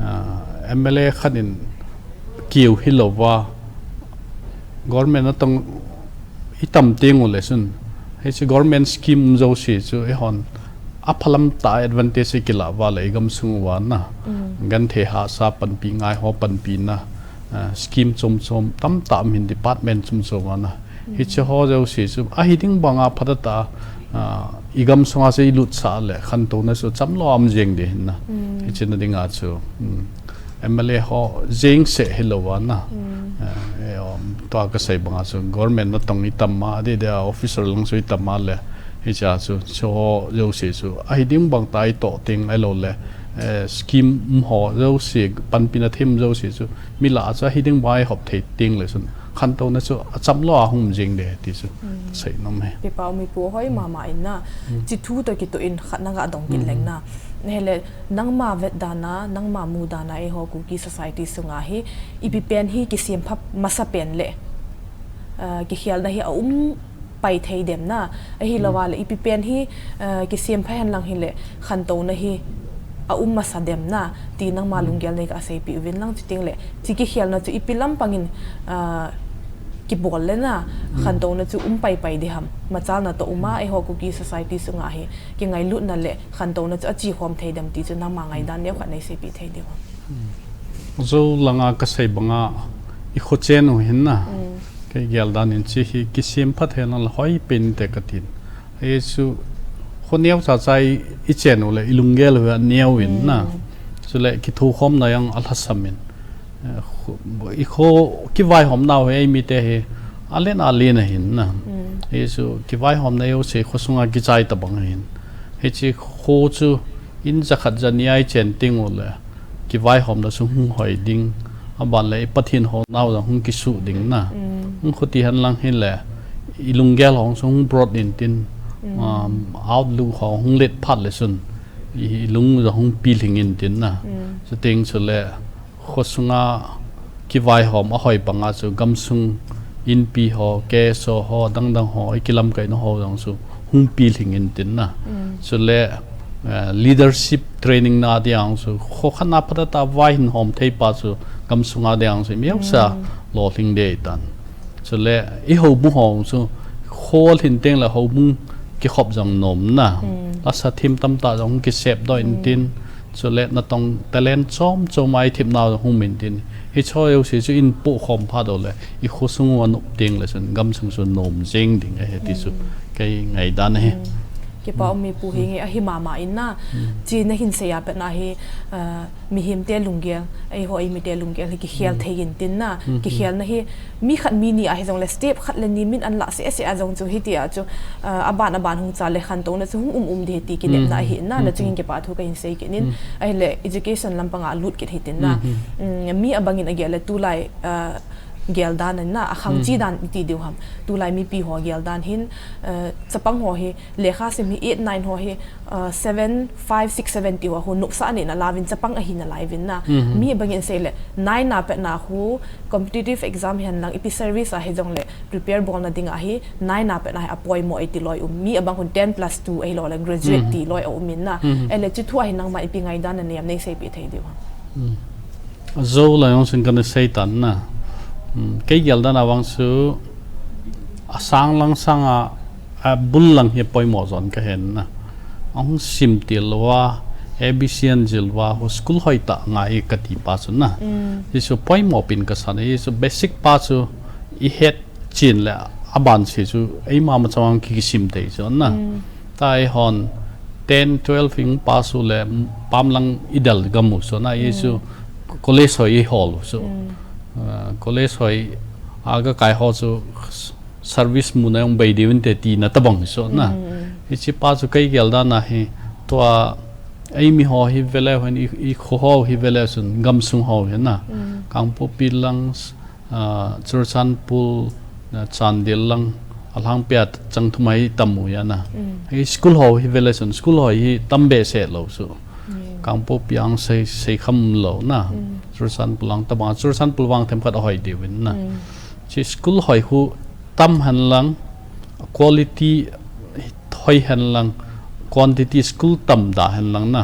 Ah, M L A khat in keu hilouva, government natong itam teng ule chun, hiche government scheme um jouse chu eihon aphalam tah a advantage ikilah uva le igamsung uva na. Genthei hahsa panpi ngai ho panpina, ah, scheme chom chom tamtah um ahin, department chom chom uva na. Hiche ho jouse chu ahi ding banga phatah tah a, ah, igamsunga chu ilutsah le khantouna chu chamlou a um jeng ding ahin na. Hiche na dinga chu, um, M L A ho jeng seh hilouva na. Eh, eh, um, tua kasei banga chu government natong itam a, adeh deh a officer lang chu itam a le. Hichea chu, hiche ho jouse chu ahi ding bang tah a itoh teng ahilou le, eh, scheme um ho jouse, panpina them jouse chu mi lah a chu ahi ding bang a ihop thei teng le chun khantouna chu achamlou a hung um jeng ding ahi ti chu kasei nom ahi. Kipa um e Pu, hoi mama in na. Hiche thu toh kitoh in khat nagah dong kit leng na. Ahile nangma vetdan a, nangma mudan a eiho Kuki society sunga hi ipi pen hi kisempha masapen le, ah, kikhelna hi aum pai thei dem na, ahilouva le ipi pen hi, ah, kisempha hen lang hile khantouna hi aum masa dem na ti nangma lunggel neiga seipeh uvin lang, chuteng le hiche kikhelna chu ipi lampang in, ah, kibol le na khantouna chu um pai pai ding ham, machalna toh um a eiho Kuki society sunga hi kingailutna le khantouna chu achekhom thei dem ti chu nangma ngaidan neokhat neiseipeh thei diu ham? Jou langa kasei banga ikhochen u hin na. Kei geldan in hiche hi kisempha thei lang le hoipen inte katin. Hichu kho neo chacha i, ichen u le ilunggel u hi aneo in na. Chule kithokhomna jong alhasam in. Eh, kho, ikho kivaihomna u hi eimite hi alen alen ahin na. Hichu kivaihomna jouse khosunga kichai tabang ahin. Hiche kho chu in jakhat jani a ichen teng u le kivaihomna chu hung hoi ding. Aban le i Pathen hounau jong hung kisuh ding na. Hung khuti hen lang hile ilunggel hong chu hung broad in tin, um, outlook ho hung let phat le chun i lung jong hung pilhing in tin na. Chuteng chule khosunga kivaihom a hoi banga chu gamsung inpi ho, K S O ho, dangdang ho, i kilamkaina ho jong chu hung pilhing in tin na. Chule, eh, leadership training na ding chu kho khat na phatah tah a vai hin hom thei pa chu gamsunga ding chu mi hausa lolhing ding ahi tan. Chule i houbung ho chu kho lhin teng le houbung kikhop jong nom na. Lasa thim tamtah jong kisep doh in tin. Chule natong talent chom chom a i thepna jong hung um in tin. Hiche jouse chu in pohkhom phat uleh i khosung u a nop teng le chun gamsung chu nom jeng ding ahi ti chu kei ngaidan ahi. Kipa um e Pu Hengi, ahi mama in na. Chi na hin sei a pat na hi, ah, mihemte lunggel, eiho eimite lunggel hi kikhel thei in tin na, kikhelna hi mi khat mi ni a hijongle step khat le ni min an lah seh seh a jong chu hitia chu, ah, aban aban hung cha le khantouna chu hung um um ding ahi ti kinepna ahi na, na chungin kipa thu kahin sei kit in, ahile education lampang a lut kit hitin na. Mm, mi abang in agel le tulai, ah, gel dan in na, akhang chi dan iti diu ham. Tulai mipi ho gel dan hin, ah, chapang ho hi, lekha sim hi eight, nine ho hi, ah, seven, five, six, seven ti ho, ho nopsah nei na lauvin chapang ahi nalai uvin na. Mi bang in sei le, nine a pat na ho, competitive exam hen lang, ipi service a hijongle, prepare bolna ding ahi, nine a pat na hi apoimo e ti loi um. Mi abang hon ten plus two ahilou le, graduate ti loi a um in na. Ele chi thu ahi nangma ipi ngaidan na nei am nei seipeh thei diu ham. Jou la jong chun kana sei tan na. Kei gel dan a vang chu, asang lang sang a, abul lang hi poimo jon kahen na. Ahung sim til uva, A B C an jil uva, ho school hoi tah ngai kati pa chu na. Hi chu poimo pen kasan, hi chu basic pa chu i het chin le aban se chu eima ma chang ki, kisim thei chu na. Ta eihon ten, twelve hung pass u le pam lang i del gam u chu na, hi chu college hoi i hol u chu. Ah, college hoi a kakai ho chu service muna jong bei diu inte tina tabang hi chu na. Hiche pa chu kei gel dan a hi tua eimi ho hi veleu hen i, i kho ho hi veleu chun gamsung ho hi na. Kangpokpi lang, ah, Churachandpur, ah, Chandel lang, alhangpia chang thum a hi tam u hi na. Hi school ho hi veleu chun school ho hi tam behseh lou chu. Kangpokpi ang sei, sei kham lou na. Churachandpur lang tabang, Churachandpur vang themkhat ahoi diu vin na. Chi school hoi hu tam hen lang, quality hoi hen lang, quantity school tam da hen lang na.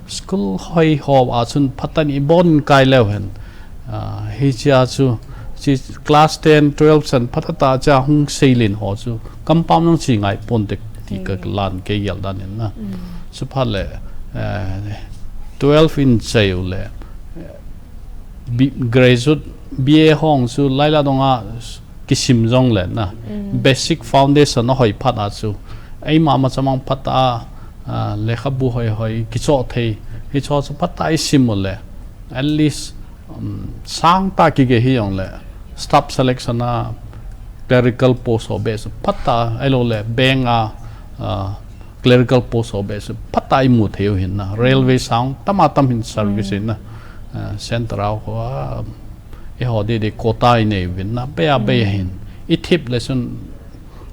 School hoi ho a chun phatah in i bon kai leu hen. Ah, hichea chu, chi class ten, twelve san phatah tah cha hung seilen ho chu, kampam lang chi ngai ponte ti kalan kei gel dan in na. Chu phat le, eh, twelve in chai u le, B-, graduate, B A hong chu laila donga kisim jong le na. Basic foundation ahoi phat a chu. Eima ma chamang phat a, ah, lekhabu hoi hoi kichoh thei. Hicho chu phat a i sim u le. At least, um, sang ta kigei hi jong le. Staff selection a clerical post ho be chu phat a, ahilou le bank a, ah, clerical post ho be chu phat a i mu thei u hin na. Railway sang tam a tam hin service hin na. Ah, central ho a, eiho dede quota i nei uvin na, bei a bei hin. I thip le chun,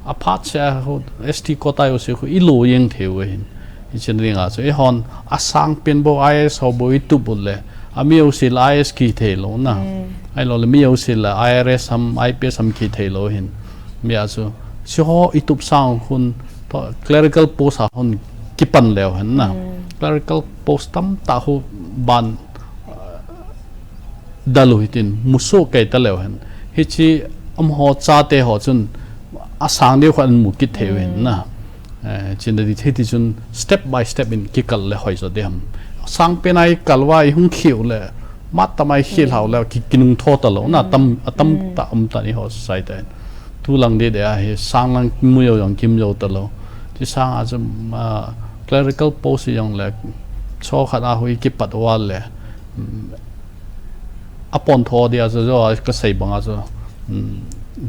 aphat se a ho, S T quota ho se ho, i lo jeng thei u hin. Hiche dinga chu, eihon, asang pen bou I A S ho bou i tup u le, ami ho se le I A S kithei lou na. Ahilou le, mi ho se le I R S ham, I P S ham kithei lou hin. Mi a chu, si ho i tup sang hun, to clerical post a hun kipan leu hen na. Clerical post tamtah ho ban, dal u hitin, musoh kei ta leu hen. Hiche amaho chate ho chun asang deu khat an mu kit thei u hin na. Eh, chin da di thei ti chun step by step in kikal le hoi jo ding ham. Sang pen a i kal uva i hung khel u le, mat tam a i khel hau le, ki, kinung tho ta lou na, tam, atam ta, um ta ni ho sai ta. Tu lang dede a hi, sang lang mu jo jong kim jo ta lou. Chi sang a chun, ah, clerical post jong le, cho khat a hui kipat uva le, mm, apon tho dia chu jo a ka sei banga chu, um,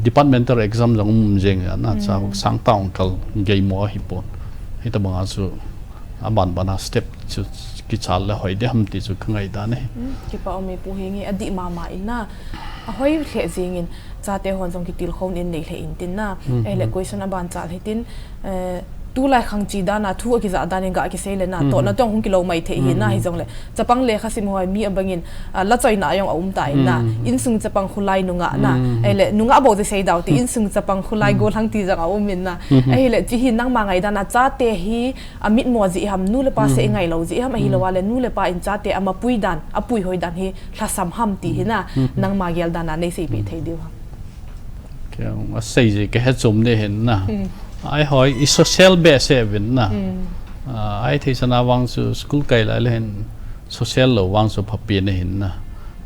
departmental exam jong um jeng a na, cha sang ta ong kal gei mo hi pon. Hita banga chu aban ban a step chu kichal le hoi ding ham ti chu ka ngaidan e. Kipa um e Pu Hengi, adih mama in na. Ahoi lheh jeng in chate hon jong kitilkhou in nei lheh in tin na. Ahile question aban chal hitin, eh, tulai khang chi dan a thu akija dan in ga kisei le na, tohna tong hung kilou mai thei hi na, hijongle chapang lekha sim ho mi abang in, ah, lachoina jong aum ta in na, insung chapang khulai nungah na, ahile nungah bou ti sei dau ti, insung chapang khulai gollhang ti jong aum in na, ahile chi hi nangma ngaidan a chate hi amitmo jeh ham, nu le pa seh ngai lou jeh ham, ahilou le nu le pa in chate amapui dan, apuihoi dan hi lhasam ham ti hi na, nangma gel dan a nei seipeh thei diu ham. Kei asei ji kahe chom de hin na. Ai hoi, i social behseh vin na. Ah, ai thei sana vang chu school kai lai le hin social lou vang chu phapi na hin na.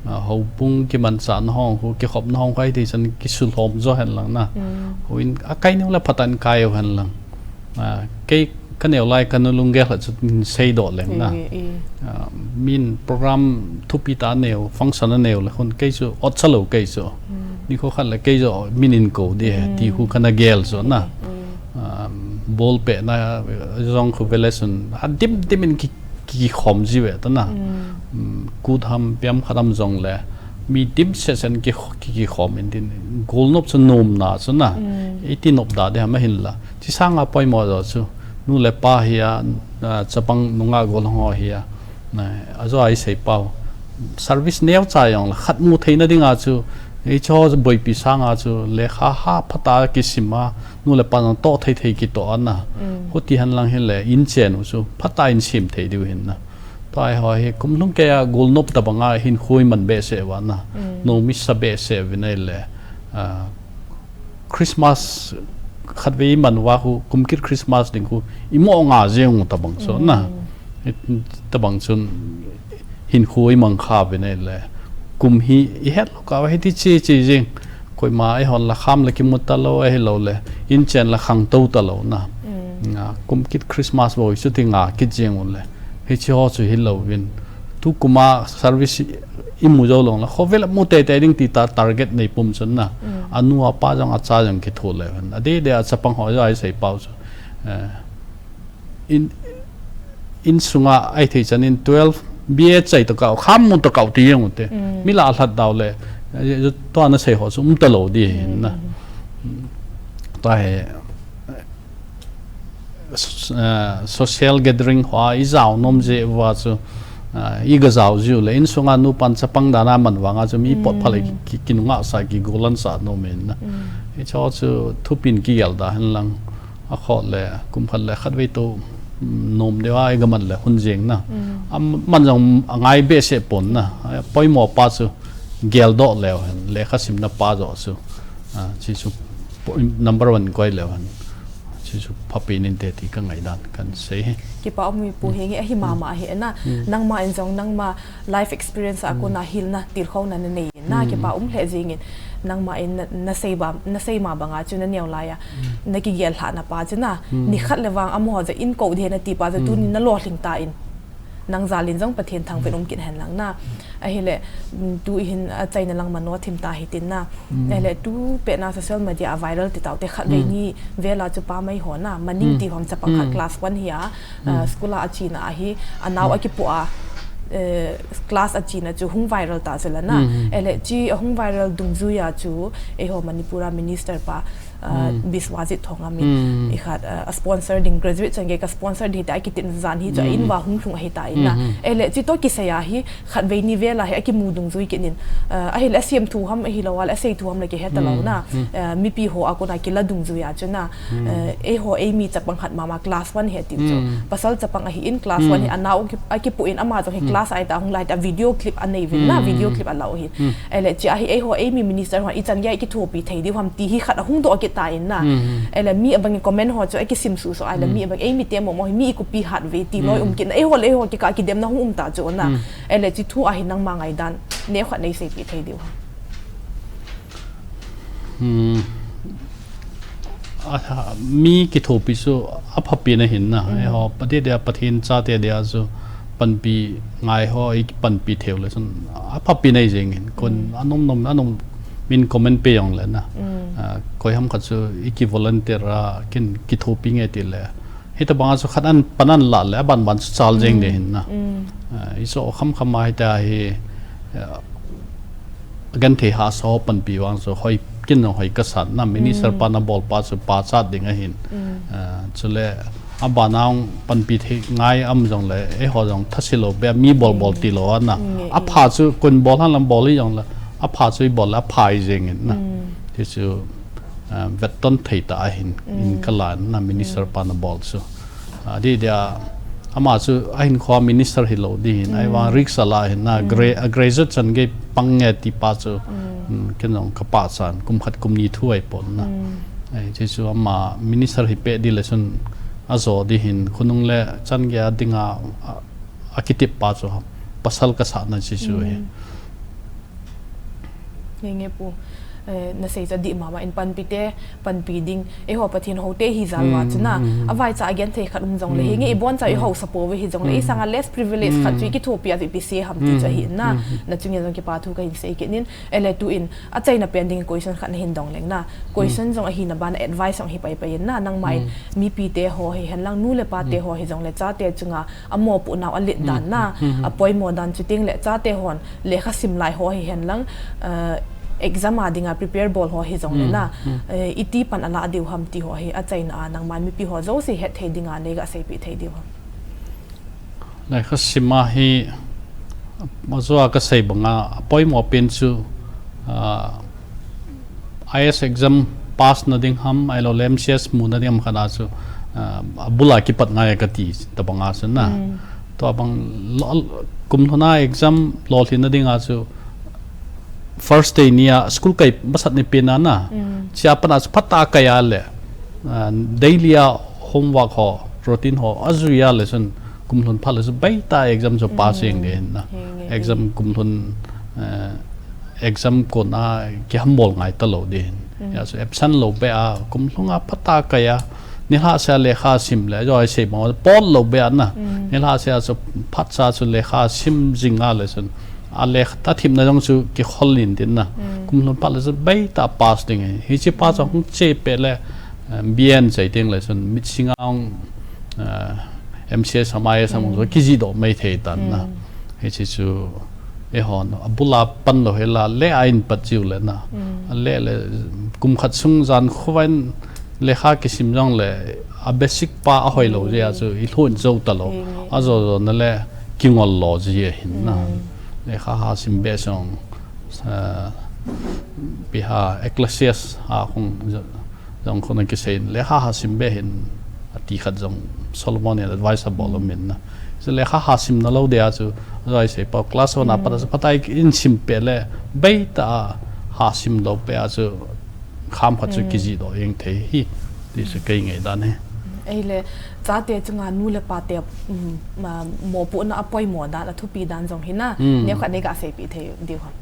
Ah, houbung kimanchah na hong khu, kikhop na hong khu ai thei san kisulhom jo hen lang na. Houin akai nung le phatan kai u hen lang. Ah, kei kaneo lai kanu lunggel khat chu seidoh leng na. Min program thupi ta aneo, function aneo le khun kei chu otsa lou kei chu. Nikho khat le kei chu min in kou di he, ti khu kana gel chu na. Ah, ball pehna jong khu vele sun, ha dim dim in ki, ki, kikhom ji ve ta na. Kut ham piam khat ham jong le, mi dim sesen ki, ki, kikhom in tin, golnop chu nomna chu na. Iti nop da de ham ahin la. Chi sanga poimo jo chu, nu le pa hi a, ah, chapang nungah gollhang ho hi a, na, ajo a isei pau. Service neocha jong le khat mu theina dinga chu, eicho boipi sanga chu, lekha ha phata kisim a, nu le pa jong toh thei thei kitoh a na. Huti hen lang hile, inchen u chu, phata in sim thei diu hin na. Tua hi ho hi, kum lhung kei a golnop tabang a hinkho iman behseh uva na. Nomi sa behseh uvin ahile, ah, Christmas khatvei iman uva khu, kum kit Christmas ding khu, imo nga jeng u tabang chu na. Tabang chun hinkho imang kha uvin ahile. Kum hi ihet lou kah uva hiti che che jeng. Koima eihon la kham la kimu talou, ahilou le, inchen la khangtou talou na. Nga, kum kit Christmas bou hi chuti nga kit jeng u le. Hichi ho chu hilou vin. Tu kum a service imu jou lou la, khovel a mu teitei ding ti ta target nei pum chun na. Anu apa jong acha jong kitho le vin. Adeh deh a chapang ho jo a isei pau chu. Eh, in, insunga ai thei chan in twelve B A chai to kau, kham mu to kau ti jeng u te. Mi la lhat dau le, eh, tua na sei ho chu um talou di hin na. Tua hi, eh, social gathering ho a ijao nom jeh uva chu, eh, iga jao jiu le, insunga nupan chapang dan a man vang a chu mi pot pha le ki, ki, kinunga sa, kigolan sa nom in na. Hicho chu thupin kigel da hen lang. Akhoh le, kum khat le khatvei to, mm, nom deu a, iga man le, hun jeng na. Aman jong angai behseh pon na. Poimo pa chu, geldoh leu hen, lekha simna pa joh chu. Ah, chi chu, po-, number one koi leu hen. Chi chu, phapi ninte ti ka ngaidan, kan sei hi. Kipa um e Pu, henge, ahi mama hi na. Nangma in jong, nangma life experience a kona hilna, tilkhouna nanei. Na kipa um lheh jingin, nangma in na, na sei ba, na sei ma banga chu naneo laiya, na kigel lhahna pa chu na, nikhat le vang amaho ja in kou de nati pa chu tuni na lolhing tan, nang jal in jong Pathen thangvah in um kit hen lang na. Ahile, mm, tu ihin achaina lang mano thim ta hitin na. Ahile, tu pet na social media a viral ti tau te khatvei ni vela chu pa mai ho na, maning ti hom chapang khat class one hi a, ah, school a achena ahi, anao akipoh a, eh, class achena chu hung viral ta chu la na. Ahile, chi ahung viral dungjuiya chu, eiho Manipur a minister pa, ah, Biswajit Thongam in, ikhat, ah, a sponsor ding graduate chan gei ka sponsor ding ti a kitin jan hi chu a in uva hung lhung ahi ta in na. Ahile, chi to kisei a hi, khatvei ni vela hi akimu dungjui kit in, ah, ahile, asem thu ham, ahilou le, asei thu ham le kihe talou na. Ah, mipi ho a kona kila dungjuiya chu na. Eh, eiho eimi chapang khat mama class one hi tiu chu. Pasal chapang ahi in class one hi anao ki, akipoh in ama jong hi class a ita hung lai ta video clip anei vin na, video clip alau hi. Ahile chi ahi eiho eimi minister ho ichan gei kithopi thei diu ham ti hi khat ahung doh kit ta in na. Ahile mi abang comment ho chu akisim suhsuh ahile mi abang eimi te momo hi mi ikupi hat ve ti loi um kit na. Eiho le eiho kikah kidemna hung um ta chu na. Ahile chi thu ahi nangma ngaidan neo khat nei seipi thei diu ham. Hmm. A, mi kithopi chu aphapi na hin na. Eiho, pati dia Pathen chate dia chu panpi ngai ho i panpi theu le chun aphapi na jeng in. Kon anom nom, anom min comment pe jong le na. Ah, koi ham khat chu iki volunteer a kin kithopi nge ti le. Hitabanga chu khat an pan an la le, aban ban chu chal jeng de hin na. Ah, iso kham kham a hita hi, ah, genthei hahsa ho panpi vang chu hoi kin jong hoi kasan na, minister pa na bol pa chu pachat ding ahin. Ah, chule abana hung panpi thei ngai um jongle, eiho jong thase lou beh, mi bol bol tilou ana. Apha chu koin bol ham lang bol hijongle, apha chu ibol le apha hi jeng in na. Hichu, ah, vetton thei tah ahin, in kalan na, minister pa na bol chu. Ah, di dia, ama chu ahinkhoa minister hilou ding hin, ahivang risk ala hin na, gra-, a graduate chan gei pang nge ti pa chu, um, ken jong kapachat, kum khat kum ni thu ahipon na. Ai, hichu ama minister hi peh ding le chun ajo ding hin, khonung le chan gei a dinga, a, akitep pa chu pasal kasah na hichu hi. Nge nge pu, eh, nasei chu adih mama in, panpi te, panpi ding, eiho Pathen houte hi jal uva chu na, avaicha a genthei khat um jongle, hinge iboncha ihaosa pouve hijongle, isanga less privilege khat chu ikithopi a ipi sei ham ti chu ahi na, nachunga jong kipa thu kahin sei kit in, ele tu in, achaina pen ding question khat nahin dong leng na, question jong ahina ban advice jong hi pai pai in na, nangma in, mipi te ho hihen lang, nu le pa te ho hijongle, chate chunga, amopoh nau alet dan na, apoimo dan chuteng le chate hon, lekha sim lai ho hihen lang, eh, exam a dinga prepare bol ho hijongle na, eh, iti pan ala diu ham ti ho hi, achaina a nangma mipi ho jouse hetthei dinga neiga seipeh thei diu ham. Lekha sim a hi, ajo a kasei banga, apoimo pen chu, ah, I A S exam pass na ding ham, ahilou le M C S mu na ding ham khat a chu, ah, abul a kipat ngai kati tabang a chu na. Tua bang lo-, kum lhun a exam lolhin na ding a chu first day ni a school kai masat ni pen a na. Chia pat a chu phatah a kai a le, ah, daily a homework ho, routine ho ajui a le chun kum lhun phat le chu beita exam chu pass jeng ding na. Exam kum lhun, eh, exam kon a kihambol ngai talou ding. Hijeh a chu absent lou beh a, kum lhun a phatah a kai a, nilhah seh a lekha sim le, ajo a isei bang, pot lou beh a na. Nilhah seh a chu phatcha chu lekha sim jing a le chun, alekha themna jong chu kikhol in tin na. Kum lhun phat le chu beita pass ding ahi. Hiche pa chu hung che peh le, eh, B A in chai teng le chun, mit singa hung, eh, M C S ham I A S ham chu kijih doh mai thei tan na. Hiche chu, eihon, abul a pan lou hel a, le a in pat jiu le na. Ale le, kum khat sung jan khovah in lekha kisim jongle, a basic pa ahoi lou jeh a chu, ilhun jou talou. Ajo jo na le, kingol lo ji ahin na. Lekha ha sim beh jong, ah, ipi ham, Ecclesiastes a khun, jong khun kisei in, lekha ha sim beh hin, ati khat jong Solomon in advice abol um in na. Chu lekha ha sim na lou dia chu, ajo a isei pa, class one a pat a chu phatah in sim peh le, beita a ha sim lou peh a chu, kham khat chu kijih doh jeng thei hi, ti chu kei ngaidan hi. Ei le, chate chunga nu le pa te, um, ma, mopohna apoimo dan, athupi dan jong hi na, neokhat neiga seipeh thei diu ham.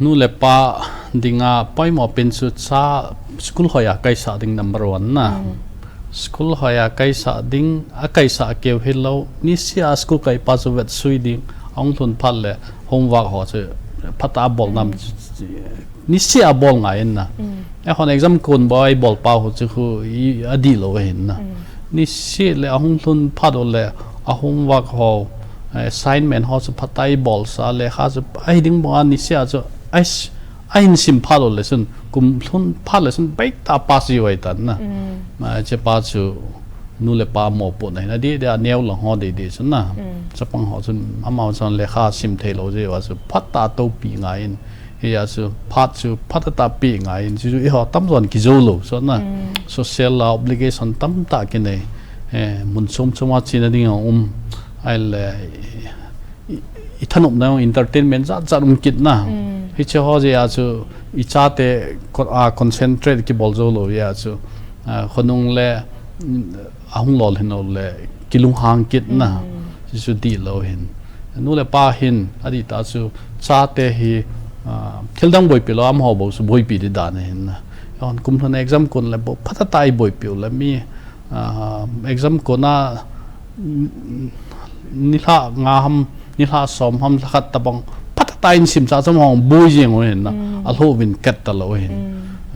Nu le pa dinga poimo pen chu cha school hoi a kaisah ding number one na. School hoi a kaisah ding, akaisah keu hilou, niseh a school kai pa chu vetsui ding, ahung lhun phat le homework ho chu phatah a bol nam, niseh a bol ngai in na. Eihon exam kon bou a ibol pa ho chu khu i, adih lou ahin na. Niseh le ahung lhun phat u le a homework ho, assignment ho chu phatah a ibol sah le lekha chu ahi ding bou a niseh a chu ais-, ahin sim phat u le chun kum lhun phat le chun beita pass jiu ahi tan na. Ma, hiche pa chu nu le pa mopohna ahin, adeh deh a neo lang ho deh deh chun na. Chapang ho chun amaho chun lekha sim thei lou jeh uva chu phatah a toupi ngai in. Hijeh a chu phat chu phatah a peh ngai in. Chu chu eiho tamjon kijou lou chu na. Social a obligation tamtah kinei. Eh, mun chom chom a chena ding a um. Ahile, i, i thanopna jong entertainment jat jat um kit na. Hiche ho jeh a chu i chate co-, a concentrate kibol jou lou jeh a chu, a, khonung le, mm, ahung lolhin u le kilunghang kit na. Hichu dihlou hin. Nu le pa hin adih tah chu chate hi, a, thildang boipi lou amaho bou chu boipi ding dan ahin na. Hon kum lhun exam kon le bou phatah a iboipi u le mi, a, exam kon a, mm, nilhah nga ham, nilhah som ham, lhakhat tabang, phatah a in simsah chu amahon boi jeng u ahin na, alhoh uvin ket talou ahin.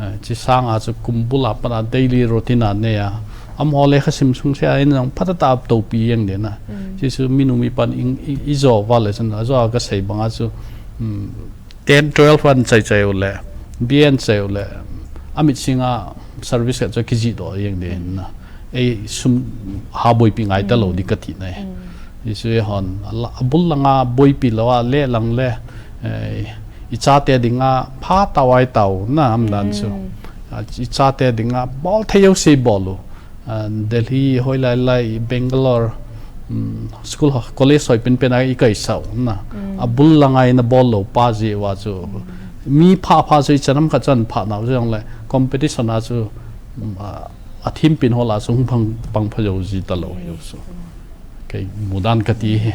Eh, hiche sanga chu kum bul a pat a daily routine a nei a, amaho lekha sim sung seh a in jong phatah a toupi jeng ding na. Hiche chu minu mipan i, i, ijo uva le chun, ajo a kasei banga chu, um, ten, twelve an chai chai u le, Bian cheu le, amit singa service ka chu kijih doh jeng ding na. Ei sum ha boipi ngai ta lo di ka ti nai. Isu e hon, ala, abul langa boipi lo a le lang le, eh, i chate dinga pha tawai tau na am dan su. Ah, i chate dinga bol thei jouse bol u. Ah, Delhi hoi lai lai, Bangalore, um, school ho, college hoi pen pen a i kai sau na. Abul langa i na bol lo pa ji wa chu. Mi pha pha chu i chanam kha chan pha nau jong le competition a chu, um, a, a thim pin hol a chu hung pang, pang pha jo ji ta lo jo su. Kei mudan ka ti hi.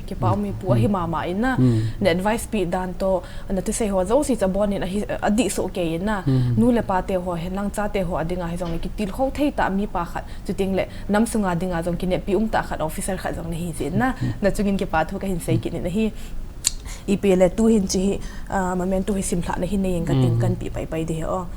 Kipa um e pu ahi mama in na. Na advice pi dan to, na thusei ho jouse cha bon in ahi, adih so kei in na. Nu le pa te ho hen lang chate ho a dinga hi jong le kitilkhou thei ta mi pa khat. Chuting le nam sunga dinga jong kinepi um ta khat officer khat jong na hi jin na. Na chungin kipa thu ka hin sei kit in ahi. Ipi le tu hin chi hi, ah, memento hi simlhah na hi nei in ka tin kan pi pai pai di hi o.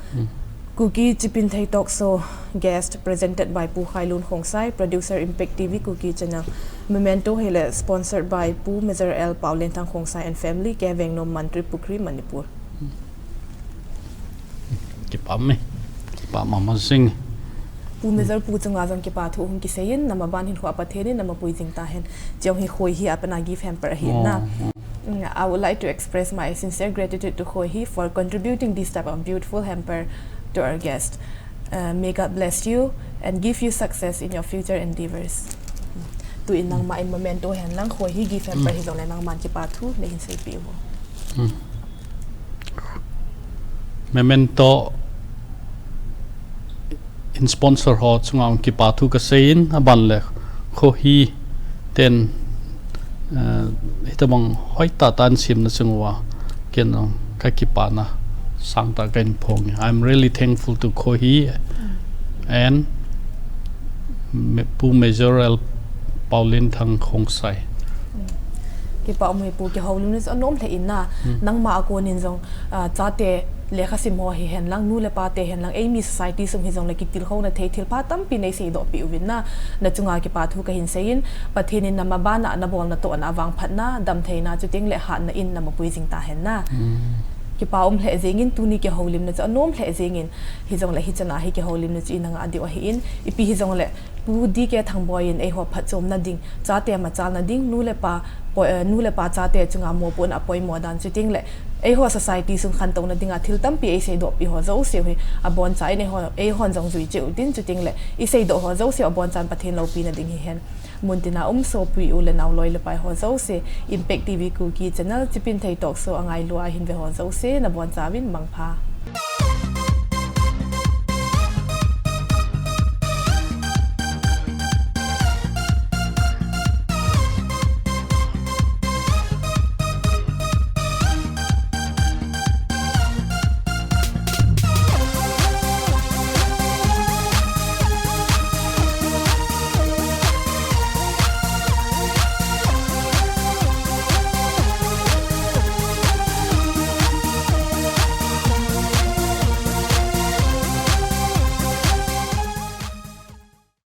Kuki Chipinthei Talk Show guest presented by Pu Khailun Khongsai, producer Impact T V Kuki Channel. Memento hi le sponsored by Pu Major L Paolenthang Khongsai and family, K Vengnom, Mantripukhri, Manipur. Kipa um e. Kipa mama jing. Pu Major pu chunga jong kipa thu hung kisei in, na maban hin khua Pathen in na mapui jing ta hen. Chong hi khoi hi a pat na gift hamper ahi na. Mm, I would like to express my sincere gratitude to Khoi Hi for contributing this type of beautiful hamper to our guest. Uh, may God bless you and give you success in your future endeavors. Tu in nangma in memento hen lang Khoi Hi gift hamper hi jong le nangman kipa thu na hin sei pi u. Memento in sponsor ho chunga hung kipa thu ka sei in, aban le Khoi Hi ten, eh, hitabang hoi tah tah in simna chung uva ken jong ka kipana sangtah ka hin phong e. I'm really thankful to Khoi Hi and Me-, Pu Major L Paolenthang Khongsai. Kipa um e pu, kihoulimna chu anom lheh in na, nangma a kon in jong, ah, chate lekha sim ho hi hen lang, nu le pa te hen lang, eimi society sung hi jong le kitilkhouna thei thil pha tampi nei seidoh pi uvin na, na chunga kipa thu ka hin sei in, Pathen in na maban a na bolna tohna a vangphatna, damtheina, chuting le hatna in na mapui jing ta hen na. Kipa um lheh jeng in, tuni kihoulimna chu anom lheh jeng in, hi jong le hichan a hi kihoulimna chu i na ngah diu ahi in, ipi hi jong le Pu D K Thangboi in eiho phatchomna ding, chate machalna ding, nu le pa poi-, eh, nu le pa chate chunga mopohna apoimo dan, chuting le eiho society sung khantouna dinga thil tampi ei seidoh pi ho jouse hi aboncha in eiho, eihon jong jui cheh u tin, chuting le i seidoh ho jouse aboncha in Pathen loupina ding hi hen. Muntina um sopui u le nao loi le pai ho jouse, Impact T V Kuki Channel, Chipinthei Talk Show a ngailu a hin ve ho jouse, na boncha uvin mangpha.